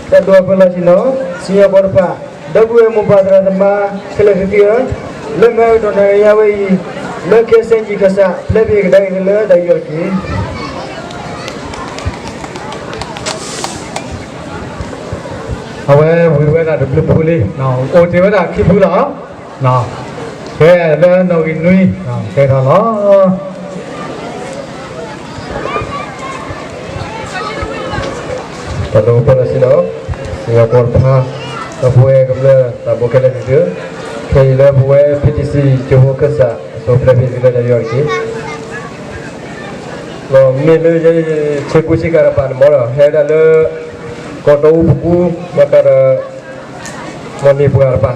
တၢ်ဒိၣ်အဖၢလီၤဆံနီၤ, စံၣ်ညီၣ်ကွီၢ်တဖၣ်, ဒီပုၢ်ဝဲၢ်မိၢ်ပၢ်သရၣ်သမါခဲလၢာ်သ့ၣ်ဧၢ, လၢမ့ၢ်အကတီၢ်နၣ်ရံၣ်ညါဝဲအံၤ, လၢခဲစဲၣ်ကံၣ်ခၢၣ်စး ဖျဲးဖ့ၣ်ကဒါက့ၤလၢတၢ်ယူးယီၣ်တက့ၢ်. အဝဲဝံၤဝဲဒၣ်တဘျုးဖုလံ, အိၣ်တ့ၢ်ဝဲဒၣ်ခံဖုလီၤ. ကဲလၢနီၣ်ဂံၢ်နွံ, ကဲထီၣ်လီၤ. တၢ်ဒိၣ်ပၢလီၤဆံနီၤ, စံၣ်ညီၣ်ကွီၢ်တဖၣ်, ဒီပုၢ်ဝဲၢ်ကမျၢၢ်သးဘိခဲလၢာ်သ့ၣ်ဧၢ, ခဲအံၤလၢပဝဲ ဖံတဆံ ကၠိဖိခၢၣ်စး အစိၤဖျဲးဖ့ၣ်သုလၢတၢ်ယူးယီၣ်တက့ၢ်. ဒီးမ့ၢ်လၢယဆ့ကူဆ့ကၤတပၤန့ၣ်မ့ၢ်ဒီး ဟဲဝဲဒၣ်လၢ ကီၢ်တီအူပကူ, ဘၣ်ဃးဒီး မီၢ်န့ၢ်ပှၤတပၤ,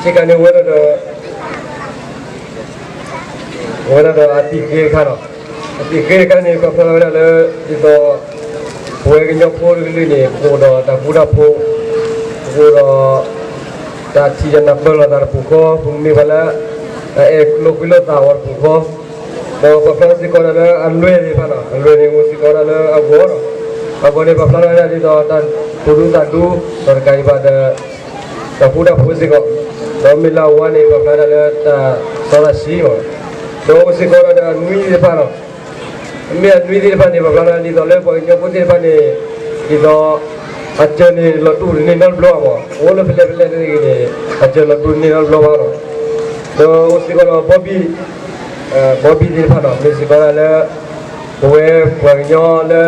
ဆ့ကၤန့ၣ်ဝဲဒၣ်ဒီး ဝဲဒၣ်ဒီးအသံၣ်ဃ့တခါဒီး, အသံၣ်ဃ့တခါန့ၣ် ပာ်ဖျါထီၣ်ဝဲဒၣ်လၢ ဒ်သိး ပဝဲကညီဖိတကလုာ်န့ၣ် ပအိၣ်ဒီးတၢ်ဃူတၢ်ဖိး, ပအိၣ်ဒီး တၢ်ထံၣ်တၢ်နၢ်ပၢၢ်လိာ်သးတပူၤဃီ, ပမ့ၢ်ပှၤလၢ တၢ်အဲၣ်လိာ်ကွံလိာ်သးအီၤတပူၤဃီ, ဒီးပာ်ဖျါစ့ၢ်ကီးဒၣ်လၢအလွဲၢ်သ့ၣ်တဖၣ်ဒီး အလွဲၢ်န့ၣ်အိၣ်စ့ၢ်ကီးဒၣ်လၢအဂီၢ်ဒီး, အဂီၢ်န့ၣ် ပာ်ဖျါထီၣ်ဝဲဒၣ်ဒ်သိး တၢ်သူၣ်ဒူသးဒူ, ဒီးတကးဒံးဘၣ်ဒီး တၢ်ဃူတၢ်ဖိးစ့ၢ်ကီး, ဒီးမ့ၢ်လၢအဝါန့ၣ် ပာ်ဖျါဒၣ်လၢတၢ်စီတၢ်ဆှံအီၤ, ဒီးအိၣ်စ့ၢ်ကီးဒၣ်ဒီးအနွံသ့ၣ်တဖၣ်ဒီး, မ့ၢ်အနွံသ့ၣ်တဖၣ်န့ၣ် ပာ်ဖျါဒၣ်ဒ်သိးလၢပှၤကညီဖိသ့ၣ်တဖၣ်န့ၣ်, ဒ်သိး အစၢၤန့ၣ်လီၤတူာ်တန့ၢ်နီတဘျီဘၣ်, အိၣ်လၢဖဲလဲၣ်ဖဲလဲၣ်န့ၣ်ဂ့ၤန့ၣ် အစၢၤလီၤတူာ်တန့ၢ်နီတဘျီဘၣ်ဒီး, ဒီးအိၣ်စ့ၢ်ကီးဒီးဘီဘံၣ်, ဘီဘံၣ်သ့ၣ်တဖၣ်ဒီး မ့ၢ်စ့ၢ်ကီးဒၣ်လၢ ပဝဲပှၤကညီလၢ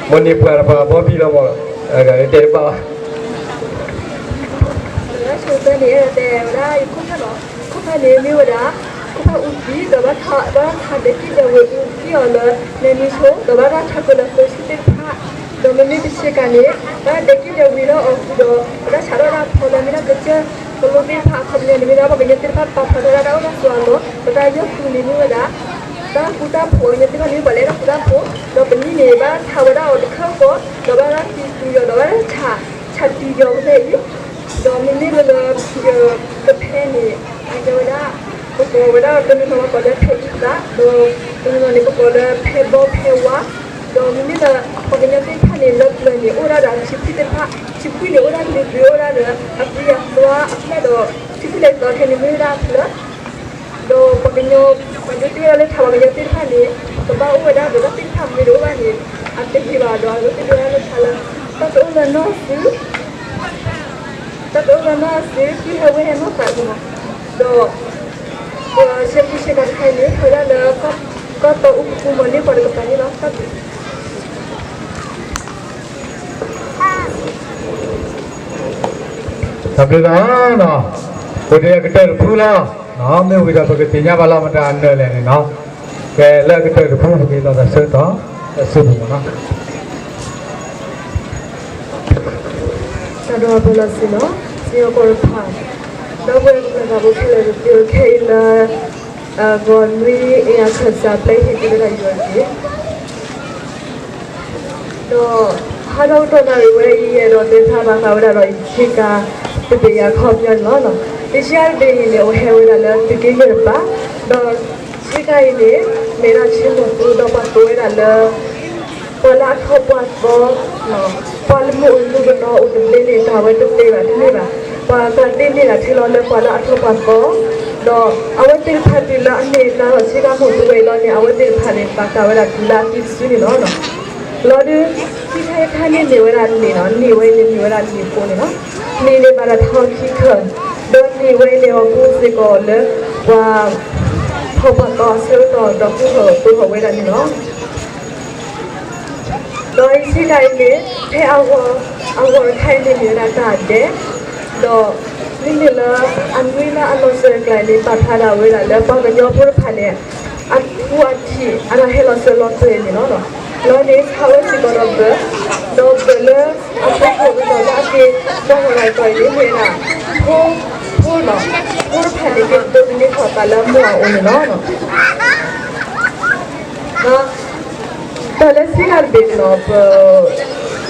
မီၢ်န့ၢ်ပှၤတပၤဘီဘံၣ်လီၤမး, အဂၤန့ၣ်တဲတဘၣ်ဘၣ်. လၢဆိသၢန့ၣ် အဲၣ်ဒိးတဲဝဲဒၣ် ယခိၣ်ဖးလီၤ, ခိၣ်ဖးန့ၣ်မ့ၢ်ဝဲဒၣ် ခိၣ်ဖးအူသံ ဒီးဘၣ်ဆါ ဘၣ်ဆါဒဲးကံၣ်ဒဲးဝ့ၤအူသံအီၤလၢ နဲနံၤဆိ ဒီးဘၣ်တၢ်ဆါကွံာ်လၢသိဆူၣ်သ့ၣ်တဖၣ်, ဒီးမ့မ့ၢ်ပဆ့ကၤန့ၣ် ဘၣ်ဒဲးကံၣ်ဒဲးဝ့ၤလၢအီၤဃုာ်ဒီး ဘၣ်တၢ်ဆါထီၣ်ဝဲဒၣ်ဖီလၢမ့ၢ်ဒၣ်ကစၢၢ်ကလိသ့ၣ်တဖၣ် အခီပညီန့ၣ် မ့ၢ်ဒၣ်ပှၤကညီသ့ၣ်တဖၣ်ပာ်ဖျါထီၣ်ဝဲဒၣ်တၢ်အိၣ်တၢ်ဆိးအလီၢ် ဒီးတၢ်ယီၢ်ဃုာ်န့ၣ်မ့ၢ်ဝဲဒၣ် တၢ်ဃူတၢ်ဖိး ပှၤကညီသ့ၣ်တဖၣ်န့ၣ် ပှၤလၢအဲၣ်တၢ်ဃူတၢ်ဖိး, ဒီးပနံၣ်န့ၣ် ဘၣ်ဆါဝဲဒၣ်အီၤတခၢၣ်ဃီ, ဒီးဘၣ်တၢ်သံကွံာ်အီၤ ဒီးဘၣ်တၢ်ဆး ဆးတံၢ်ယီၤဖဲအံၤ, ဒီးမ့မ့ၢ်လၢ ကဖဲန့ၣ် အကဲဝဲဒၣ် ပကိးဝဲဒၣ်တနီၤနီၤပကိးလၢဖဲအံသး, ဒီးတနီၤနီၤန့ၣ်ပကိးလၢဖဲဘီဖဲဝါ, ဒီးမ့မ့ၢ်လၢ ပှၤကညီသ့ၣ်တဖၣ်န့ၣ် လၢပျၢၤန့ၣ် အိၣ်ဒၣ်ဒီးထံဖှံၣ်သ့ၣ်တဖၣ်, ထံဖှံၣ်န့ၣ် အိၣ်ဒၣ်ကလုာ်ကလုာ် အိၣ်ဒၣ်ဒီး အသွံၣ်အသွါအဖျၢၣ်ဒီး ထံဖှံၣ်လဲၤသွါခဲန့ၣ်မ့ၢ်ဝဲဒၣ်အဖျၢၣ် ဒီးပှၤကညီ ပှၤဒိးသ့ၣ်ဝဲဒၣ်လၢထးပှၤကညီသ့ၣ်တဖၣ်န့ၣ် ကဘၣ်အိၣ်ဝဲဒၣ်ဒီးတၢ်သ့ၣ်တဖၣ်မ့ၢ်တအိၣ်ဘၣ်န့ၣ် အတဂ့ၤဘၣ်ဒီး အဒိးသ့ၣ်ဝဲဒၣ်လၢထးလၢ တၢ်တအိၣ်လၢနီၢ်အစု တၢ်တအိၣ်လၢနီၢ်အစု သုဟဲဝဲဟဲနီၢ်သးအံၤမး, ဒီး ပဆ့ကူဆ့ကၤတခါအံၤန့ၣ် ဟဲဝဲဒၣ်လၢ ကီၢ်တီအူပူၤမီၤန့ၢ်ပှၤတကပၤန့ၣ်လီၤ. တၢ်ဘျုးလီၤ, အိၣ်ဒၣ်အကတၢၢ်တဖုလီၤ, မ့ၢ်ဝံၤဒီးပကသ့ၣ်ညါဘၣ်လီၤမတၤအနၢၤလဲၣ်န့ၣ်နီၤ, ကဲလၢအကတၢၢ်တဖု ပက့ၤလီၤသးဆၢကတီၢ် အစုပူၤမးနီၤ. တၢ်ဒိၣ်အဖၢလီၤဆံနီၤ, စံၣ်ညီၣ်ကွီၢ်တဖၣ်, ဒီပုၢ်ဝဲၢ်ကမျၢၢ်သးဘိခဲလၢာ်သ့ၣ်ဧၢ, ခဲအံၤလၢ ဂီၤနွံ အ့ၣ်ယၤခၢၣ်စး ပျဲဟ့ၣ်တ့ၢ်ဝဲဒၣ်ယွၤတက့ၢ်. ဒီး ဟါထီၣ်ကတီၢ်နၣ်ရံၣ်ဝဲအံၤ ယအဲၣ်ဒိးတဲဖျါဘၣ်ဃးဝဲဒၣ်ဒီး ယဆ့ကၤတဘ့ၣ်အံၤအခီပညီန့ၣ်လီၤ. ယဆ့ကၤတဘ့ၣ်အံၤန့ၣ် အဝဲဟဲဝဲဒၣ်လၢသုးက့ယဲၢ်တပၤ, ဒီးဆ့ကၤအံၤန့ၣ် မ့ၢ်ဒၣ်ဆ့မိၢ်သူ ဒီးပှၤကိးဝဲဒၣ်လၢ ပှၤလၢအထီၣ်ပှၤသီ, ပှၤလၢမ့ၢ်အိၣ်မူကနီၤအိၣ်တဘျ့န့ၣ် တၢ်ဝဲတသ့ဘၣ်တန့ၢ်ဘၣ်, ပှၤသးသ့န့ၢ်ဒၣ်ထဲလီၤလၢပှၤလၢအထီၣ်ပှၤသီ, ဒီးအဝဲသ့ၣ်တဖၣ်တုၤလၢအန့ၢ်သါထီၣ်ဆ့ကၤမိၢ်သူဝဲအံၤလီၤန့ၣ် အဝဲသ့ၣ်တဖၣ်န့ၣ် ပာ်ကၤဝဲဒၣ်တုၤလၢအသံတစုန့ၣ်လီၤ. လီၤဒုး ခံခါတခါန့ၣ်မ့ၢ်ဝဲဒၣ်နံၣ်နီၤ, နံၣ်ဝဲအံၤန့ၣ်မ့ၢ်ဝဲဒၣ်နံၣ်ဖိန့ၣ်လီၤ. နံၣ်န့ၣ်ဘၣ်တၢ်ထီခံခၢၣ်, ဒီးနံၣ်ဝဲအံၤန့ၣ် အီၤကူစ့ၢ်ကီးလၢ ပှၤ ထီၣ်ပှၤသီအဆၢကတီၢ်ဒီး ကူထီၣ်သိထီၣ်ဝဲဒၣ်န့ၣ်လီၤ. ဒီးယဆ့ကၤအံၤန့ၣ် ဖဲအဂီၤ အဂီၤတခါအံၤန့ၣ်မ့ၢ်ဝဲဒၣ်တၢ်ဒဲး, ဒီး မ့မ့ၢ်လၢ အနွံလၢအလီၤစၢၤအကျါန့ၣ် ပာ်ဖျါဒၣ်ဝဲဒၣ်လၢပှၤကညီဖိတဖၣ်န့ၣ် အထူအထံး အတၢ်ဟဲလီၤစၢၤလီၤသွဲၣ်န့ၣ်လီၤ. လီၤန့ၣ် ဆါဝဲစ့ၢ်ကီးဒီးဘၢၣ်, ဒီးဘၢၣ်လၢ အသုးခိၣ်အုးသီၣ်လၢအက့ၤ ဒီးဟီၣ်လီၤအသီအံၤန့ၣ် မ့ၢ်ဝဲဒၣ် ဖိ ဖိနီၤ, ဖိတဖၣ်န့ၣ် က့ၤဒိးသန့ၤထီၣ်အသးလၢမိၢ်အအိၣ်န့ၣ်လီၤ. တၢ်လၢဆ့ကၤတဘ့ၣ်န့ၣ်လီၤ,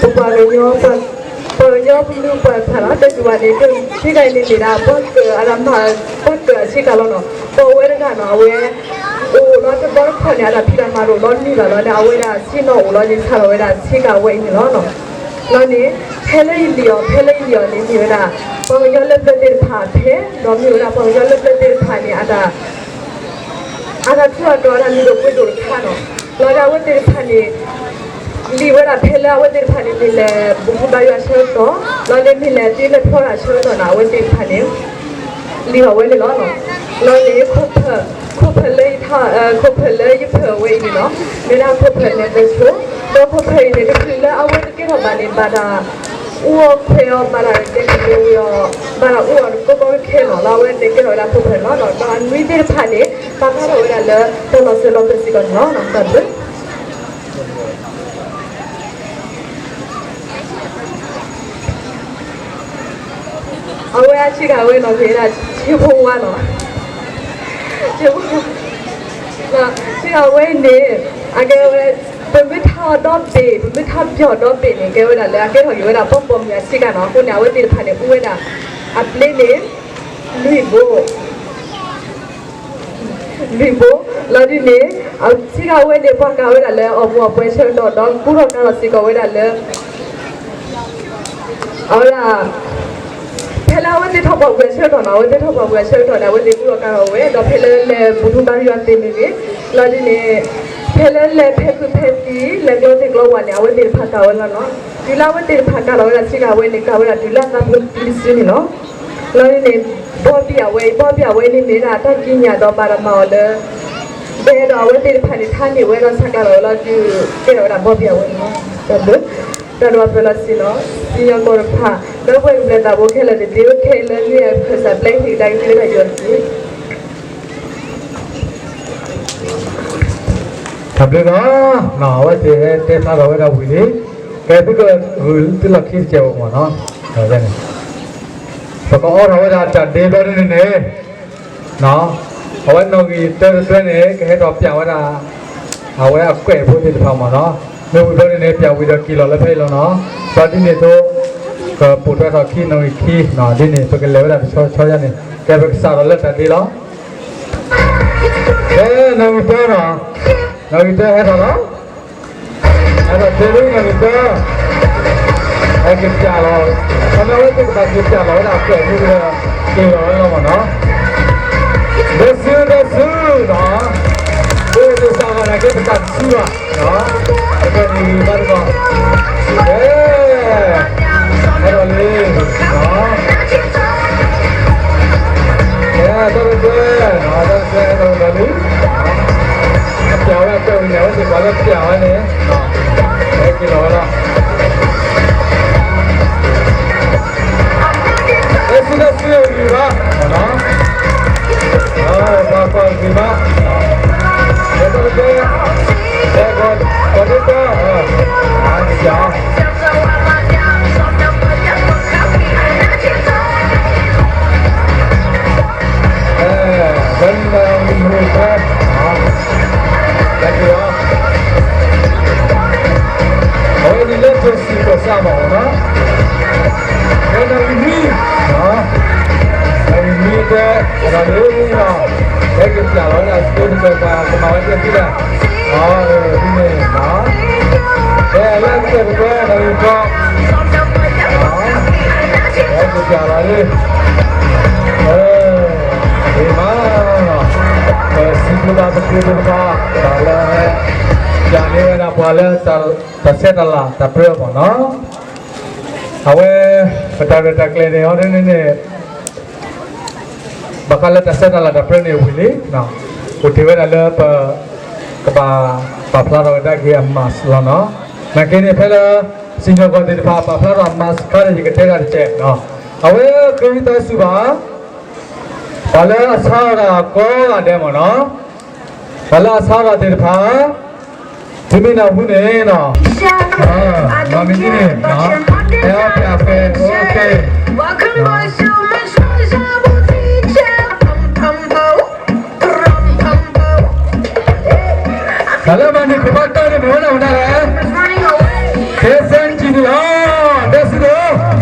ပ ပပှၤကညီ ပှၤ ပှၤကညီဖိမုၣ်ပှၢ်ဖးလီၤ တဲစံးဝဲန့ၣ် ဆ့ကၤအံၤန့ၣ်မ့ၢ်ဒၣ် ပှၤကၢၣ်အတၢ်မၤ ပှၤကၢၣ်အဆ့ကၤလီၤနီၤ. ပှၤဝဲတဂၤနီၤ အဝဲ အိၣ်လီၤတဘျီတခီၣ်န့ၣ် အတၢ်ဖံးတၢ်မၤတအိၣ်နီတမံၤဘၣ်လီၤန့ၣ် အဝဲဒၣ်ဆ့ၣ်နီၤအိၣ်လီၤန့ၣ် ဆးလီၤဝဲဒၣ်ဆ့ကၤဝဲအံၤန့ၣ်လီၤနီၤ. လီၤန့ၣ် ဖဲလၢယလံာ်အီၤ ဖဲလၢယလံာ်အီၤန့ၣ် မ့ၢ်ဝဲဒၣ် ပှၤကညီလၢပျၢၤသ့ၣ်တဖၣ်ဖဲ ဒီးမ့ၢ်ဝဲဒၣ်ပှၤကညီလၢပျၢၤသ့ၣ်တဖၣ်န့ၣ် အတၢ် အတၢ်ထူးအတီၤ အတၢ်လုၢ်ဒိၣ်ပှ့ၤဒိၣ်တခါနီၤ. လီၤဒၣ်အဝဲသ့ၣ်တဖၣ်န့ၣ် လံာ်ဝဲဒၣ်ဖဲလၢအဝဲသ့ၣ်တဖၣ်န့ၣ် မ့ၢ်လဲၤဘူၣ်ထူဘါယွၤအဆၢကတီၢ် လီၤန့ၣ် မ့ၢ်လဲၤသ့လၢဖျီတၢ်အဆၢကတီၢ်န့ၣ် အဝဲသ့ၣ်တဖၣ်န့ၣ် လံာ်ဘၣ်ဝဲန့ၣ်လီၤ. လီၤန့ၣ် ခိၣ်ဖၢၣ် ခိၣ်ဖၢၣ်လၢယထါ ခိၣ်ဖၢၣ်လၢယဖၢၣ်ဝဲအံၤန့ၣ်လီၤ. မ့ၢ်ဒၣ်ခိၣ်ဖၢၣ်နဲၣ်သဆိ ဒီးခိၣ်ဖၢၣ်အံၤန့ၣ် တချုးလၢအဝဲတကဲထီၣ်ဘၣ်န့ၣ် ဘၣ်တၢ် အူအီၣ်ခွဲးအီၤ ဘၣ်တၢ်တဲက့ၤဝံၤအီၤ ဘၣ်တၢ်အူအီၣ်တကီကီခဲခဲနီၤ လၢအဝဲသ့ၣ်ကဲထီၣ်ဝဲဒၣ်ခိၣ်ဖၢၣ်လီၤ. ဒီးအနွံသ့ၣ်တဖၣ်န့ၣ် ပာ်ဖျါထီၣ်ဝဲဒၣ်လၢ တၢ်လီၤစၢၤလီၤသွဲၣ်စ့ၢ်ကီးန့ၣ်လီၤ. တၢ်ဘျုး အဝဲအဆ့ကၤဝဲနီၤ မ့ၢ်ဝဲဒၣ် ဆ့ဖိဝါနီၤ. ဆ့ဖိ ဆ့ကၤဝဲန့ၣ် အကဲဝဲ ပမ့ၢ်ထါအီၤဒီဘ့ၣ် ပမ့ၢ်ထါပျီၤဒီဘ့ၣ်န့ၣ် ကဲဝဲဒၣ်လၢအကဲထီၣ်က့ၤဝဲဒၣ် ပီၣ်ပိာ်မုၣ်အဆ့ကၤနီၤ. အဃိန့ၣ် အဝဲသ့ၣ်တဖၣ်န့ၣ် အူဝဲဒၣ် အဘျ့န့ၣ် လွံၢ်ဘိ လွံၢ်ဘိ လီၤဒ်န့ၣ် အဆ့ကၤဝဲန့ၣ် ပှၤကၤဝဲဒၣ်လၢအီၣ်မူအီၣ်ပှဲၤဆၢကတီၢ် ဒီးကူထီၣ်ကၤထီၣ်စ့ၢ်ကီးဝဲဒၣ်လၢ အဝဲဒၣ် ဖဲလၢအဝဲသ့ၣ်ထီၣ်ပှၢ်ပှဲၤဆၢကတီၢ်နီၤ အဝဲသ့ၣ်ထီၣ်ပှၢ်ပှဲၤဆၢကတီၢ်န့ၣ် အဝဲသ့ၣ်ကူထီၣ်ကၤထီၣ်ဝဲ ဒီးဖဲလၢလဲၤဘူၣ်ထူဘါယွၤသ့ၣ်မ့ၢ်ဂ့ၤ လီၤဒ်န့ၣ် ဖဲလၢလဲၤဖဲခုးဖဲသံ လဲၤကျီသ့ၣ်ကျီဝၣ်န့ၣ် အဝဲသ့ၣ်တဖၣ်ကၤဝဲလီၤနီၤ. တုၤလၢအဝဲသ့ၣ်တဖၣ်ကၤလီၤဝဲဒၣ်ဆ့ကၤဝဲန့ၣ် ကၤဝဲဒၣ်တုၤလၢအသးပူၤတစုန့ၣ်လီၤ. လီၤဒ်န့ၣ် ဘီဘံၣ်အဝဲအံၤ ဘီဘံၣ်အဝဲန့ၣ်မ့ၢ်ဒၣ်တၢ်ကံးညာ်ဒီးဘၣ်တၢ်မၤအီၤလၢ ဒဲဒီးအဝဲသ့ၣ်တဖၣ်န့ၣ် ထါန့ၢ်ဝဲဒီးဆးကၤလီၤဝဲလီၤ တုၤကဲထီၣ်ဝဲဒၣ်ဘီဘံၣ်အဝဲန့ၣ်လီၤ. တၢ်ဘျုး တၢ်ဒိးပၢၢ်လီၤဆ့နီၤ စံၣ်ညီၣ်ကွီၢ်တဖၣ် ဒီပုၢ်ဝဲၢ်ကမျၢၢ်သးဘိခဲလၢာ်န့ၣ် ဒ်အိၣ်ခဲအံၤလၢနွံအံၤ ခၢၣ်စးပျဲဟ့ၣ်ကဒါက့ၤသုဝဲဒၣ်ယွၤတက့ၢ်. တၢ်ဘျုးလီၤ. အဝဲသ့ၣ်ဟဲတဲဖျါထီၣ်ဝဲဒၣ်ဝံၤလံ ကဲသုကဂုာ်သုလီၢ်ခံတစဲးဖိမ့ၢ်နီၤ. ပကအိးထီၣ်ဝဲဒၣ်တၢ်ဒ့ဘျီဒ်န့ၣ်န့ၣ် အဝဲနီၣ်ဂံၢ်တၢတတွဲန့ၣ် ကဟဲထီၣ်ပျးဝဲဒၣ် အဝဲအကွဲးဖိသ့ၣ်တဖၣ်မ့ၢ်နီၤ. မ့ၢ်ဝံၤဘျီဒ်န့ၣ် ပျးဝံၤဒီးက့ၤလီၤလၢဖဲအံၤလီၤနီၤ. ဘျီဒ်န့ၣ်အသိး ကပိာ်ထွဲထီၣ်ခံနီၣ်ဂံၢ်ခံနီၤ ဒ်န့ၣ် ပကလဲၤဝဲဒၣ်တဆီဆီယါန့ၣ် ကဲပကစးထီၣ်လၢတၢ်ဒ့လီၤ. ကဲ နီၣ်ဂံၢ်တၢနီၤ နီၣ်ဂံၢ်တၢဟဲထီၣ်လီၤ. အဲၣ်ဒိးတဲလၢနီၣ်ဂံၢ်တၢ ဟဲက့ၤပျးလီၤ ခီဖျိလၢသုကဘၣ်က့ၤပျးလီၤဝဲဒၣ်အကွဲးဖိဒီး က့ၤလီၤဝဲလီၤမ့ၢ်နီၤ. ဒီးဆူဒီးဆူနီၤ ဒ်သိးစးထီၣ်နာ်က့ ပတၢ်တဆူဘၣ်နီၤ ပကဲနံၤဘၣ်တကီၢ် ကဲ ဟဲထီၣ်လံနီၤ ကဲ တၢ်တတွဲနီၤ တၢ်တတွဲဟဲထီၣ်လံ အပျးဝဲအကွဲးဝံၤန့ၣ် အဝဲသ့ၣ်ပှၤလၢပျးဝဲန့ၣ် ဟဲက့ၤလီၤဝဲလီၤ. လၢဆူဒီးဆူအဂံၢ်ဘါ ပှၤကွၢ်အဂံၢ်ဘါ လၢတၢ်တတွဲ လၢကီၢ်ဒိၣ်တၢ် အါန့ၣ် ဘၣ်နံၤမုၢ်ခွဲ ကဲ အဝဲန့ၣ်လၢပစံးပစၢ်ဘၣ်အီၤနီၤ ကဲ နီၣ်ဂံၢ်နွံ နီၣ်ဂံၢ်နွံတဲ အဝဲဒၣ်န့ၣ်နီၤ ဟဲက့ၤပျးလီၤဝဲဒၣ် စတိတကၢၢ်ပှၤကမၤဝဲသ့ၣ်သ့ၣ်လဲၣ် အဝဲဒ်န့ၣ်နီၤ ကဲ လၢကစၢၢ်တကွဲ နီၣ်ဂံၢ်ဃိး ဟဲက့ၤပျးလီၤလံ ဒ်မးနီၤ ပစံးဘျုးဘၣ်ပသ့ၣ်တဖၣ် တၢ်လၢ ပျးန့ၢ်ဝဲဒၣ်ပှၤလၢ တၢ်ဆဲးတၢ်လၤတၢ်ပြၢမ့ၢ်နီၤ အဝဲ ပတၢ်ရဲၣ်တၢ်ကျဲၤန့ၣ် အီၤဒ်န့ၣ်န့ၣ် ဘၣ်ဃးလၢတၢ်ဆဲးတၢ်လၤတၢ်ပြၢန့ၣ်ဝံၤလံ အိၣ်တ့ၢ်ဝဲဒၣ်လၢပ ကဘၣ်ပာ်ဖျါထီၣ်ကဒါက့ၤအ mask လီၤနီၤ နာ်က့န့ၣ် ဖဲလၢ စံၣ်ညီၣ်ကွီၢ်သ့ၣ်တဖၣ် ပာ်ဖျါထီၣ် mask ခါန့ၣ် ယကတဲတၢ်တစဲးနီၤ အဝဲဃ့ဝံသးစူၤဘၣ် ပှၤလၢအဆါအီၣ်တၢ်ကိးဂၤဒဲးမ့ၢ်နီၤ ပှၤလၢအဆါအီၣ်တၢ်သ့ၣ်တဖၣ် သုမ့ၢ်နၢ်ဟူန့ၣ်နီၤ မ့ၢ်န့ၣ် အဲၣ်အီၣ်ဖဲအဖဲ အိၣ်ခ့ တၢ်လၢမၤန့ၢ်ခိၣ်ဘၣ်တၢ်န့ၣ် မ့ၢ်ဝဲဒၣ်မနုၤလဲၣ်, ကဲစဲနကံၣ်န့ၣ်လီၤ. ဒဲစံးဒိၣ်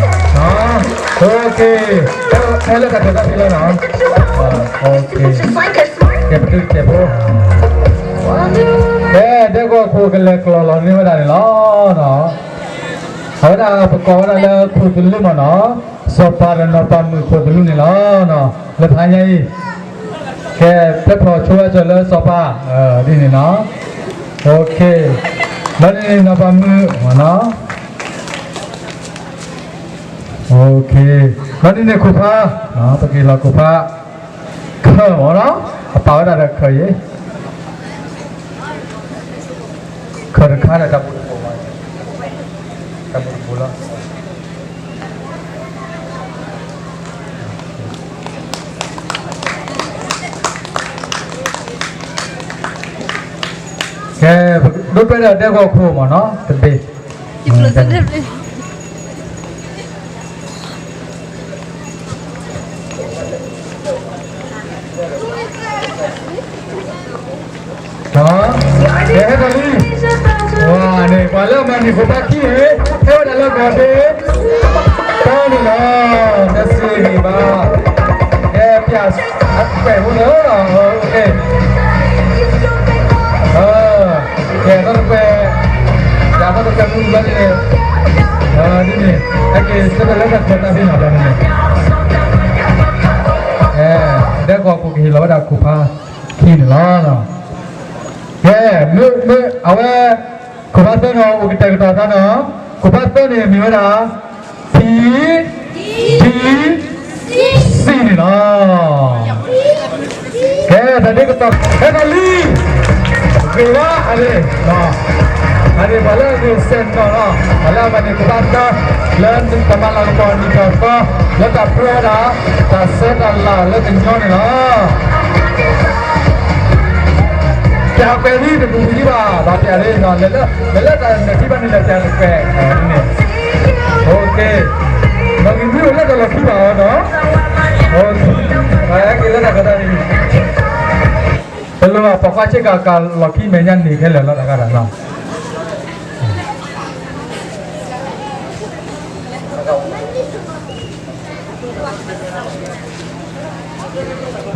ဟဲလၢတၢ်ကဲတၢ်ဖံးလီၤနီၤ, ကဲပတုာ်ကဲဖိ, ကဲဒဲကဝီၤခိၣ်ကလဲၤကျီၤလီၤန့ၢ်ဝဲဒၣ်န့ၣ်လီၤ. အဝဲဒၣ်ပကိးဝဲဒၣ်လၢခိၣ်သလုးမ့ၢ်နီၤ, စီၤပၤဒီးနီၢ်ပၤမုၣ်ခိၣ်သလုးန့ၣ်လီၤ. လၢတဟါညါအံၤ ကဲ ပျဲထီၣ်ဆိဝဲကၠီၤလၢစီၤပၤ ဒ်န့ၣ်နီၤ, လီၤန့ၣ်နီၢ်ပၤမုၣ်မ့ၢ်နီၤ, လီၤန့ၣ်န့ၣ် ခိၣ်ဖါ, ပက့ၤလီၤခိၣ်ဖါ, ခၢၣ်မ့ၢ်နီၤ, အပာ်ဝဲဒၣ်ဒီးခၢၣ်အံၤ, ခၢၣ်တခါဒီးတၢ်ဘူၣ်တဘူၣ်, တၢ်ဘူၣ်တဘူၣ်လီၤ. ကဲ ဒိၣ်တွဲဒီးဒဲကဝီၤခိၣ်မ့ၢ်နီၤ တဘ့ၣ် ကဲ ဟဲထီၣ်လံ, ဝါန့ၣ် ပှၤလၢအမၤန့ၢ်ခိၣ်ဖါခံန့ၣ် ဟဲဝဲဒၣ်လၢဂီၤဒ့ တၢ်န့ၣ်လီၤ, တၢ်စံးဂ့ၤဘၣ်, ကဲ ပျဲအကွဲးဖိလၢ ကဲ နီၢ်တကွဲး, ယၤနီၢ်တကွဲးမူဘျီန့ၣ်, ဒ်န့ၣ် ဟဲက့ၤဆၢထၢၣ်လၢတၢ်ကဲတၢ်ဖံးနီၤဘျီန့ၣ်, ဒဲကဝီၤခိၣ်ကဟ့ၣ်လီၤဝဲဒၣ်ခိၣ်ဖါခံန့ၣ်လီၤ. ကဲ မ့ၢ် မ့ၢ် အဝဲ ခိၣ်ဖါသၢန့ၣ် အိၣ်ကတဲာ်ကတီၤအသးန့ၣ်, ခိၣ်ဖါသၢန့ၣ် မ့ၢ်ဝဲဒၣ် P D C န့ၣ်လီၤ. ကဲ တၢ်ဒ့ကတီၤ ဟဲထီၣ်လံ, ဂ့ၤလီၤ အန့ၣ်, အန့ၣ် ပှၤလၢအဂ့ၤစဲၣ်နီၤလီၤ, ပှၤလၢအမၤန့ၢ်ခိၣ်ဖါသၢ လၢတၢ်မၤလၤကပီၤနံၣ်ထီၣ်သီ လၢတၢ်ပြၢဒၣ် တၢ်ဆဲးတၢ်လၤလၢကညီန့ၣ်လီၤ. ပျဲကွဲးလံတပူၤပူၤဒံးဘၣ်, ဘၣ်ပျဲလံနီၤ, လဲၤလၢတၢ်နၢၤထံဘၣ်န့ၣ် လဲၤပျဲတကွဲးန့ၣ်, နီၣ်ဂံၢ်မ့ၢ်အိၣ်လၢတၢ်လီၢ်ခံဘၣ်အီၤနီၤ, ဟဲက့ၤလၢတၢ်ကတီၢ်န့ၣ်, ပလီၤဘၣ်ပိာ်ခွါဆ့ကၤကၤလီၢ်ခံမဲာ်ညါန့ၣ်ခဲလၢာ်လီၤတၢ်ဂၤတၢ်နီၤ.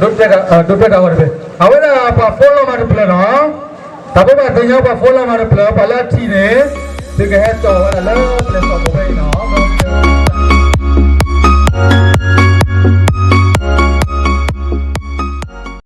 ဒိၣ်တဲတၢ်ဂီၤတဘ့ၣ်, အဝဲဒၣ်ပှၤဖိလီၤမၤတဖျၢၣ်နီၤ, တၢ်ဘိးဘၣ်သ့ၣ်ညါပှၤဖိလီၤမၤတဖျၢၣ် ပှၤလၢအထံၣ်န့ၣ် သုကဟဲတီၢ်ဝဲဒၣ်လၢပျဲၢ်စီၣ်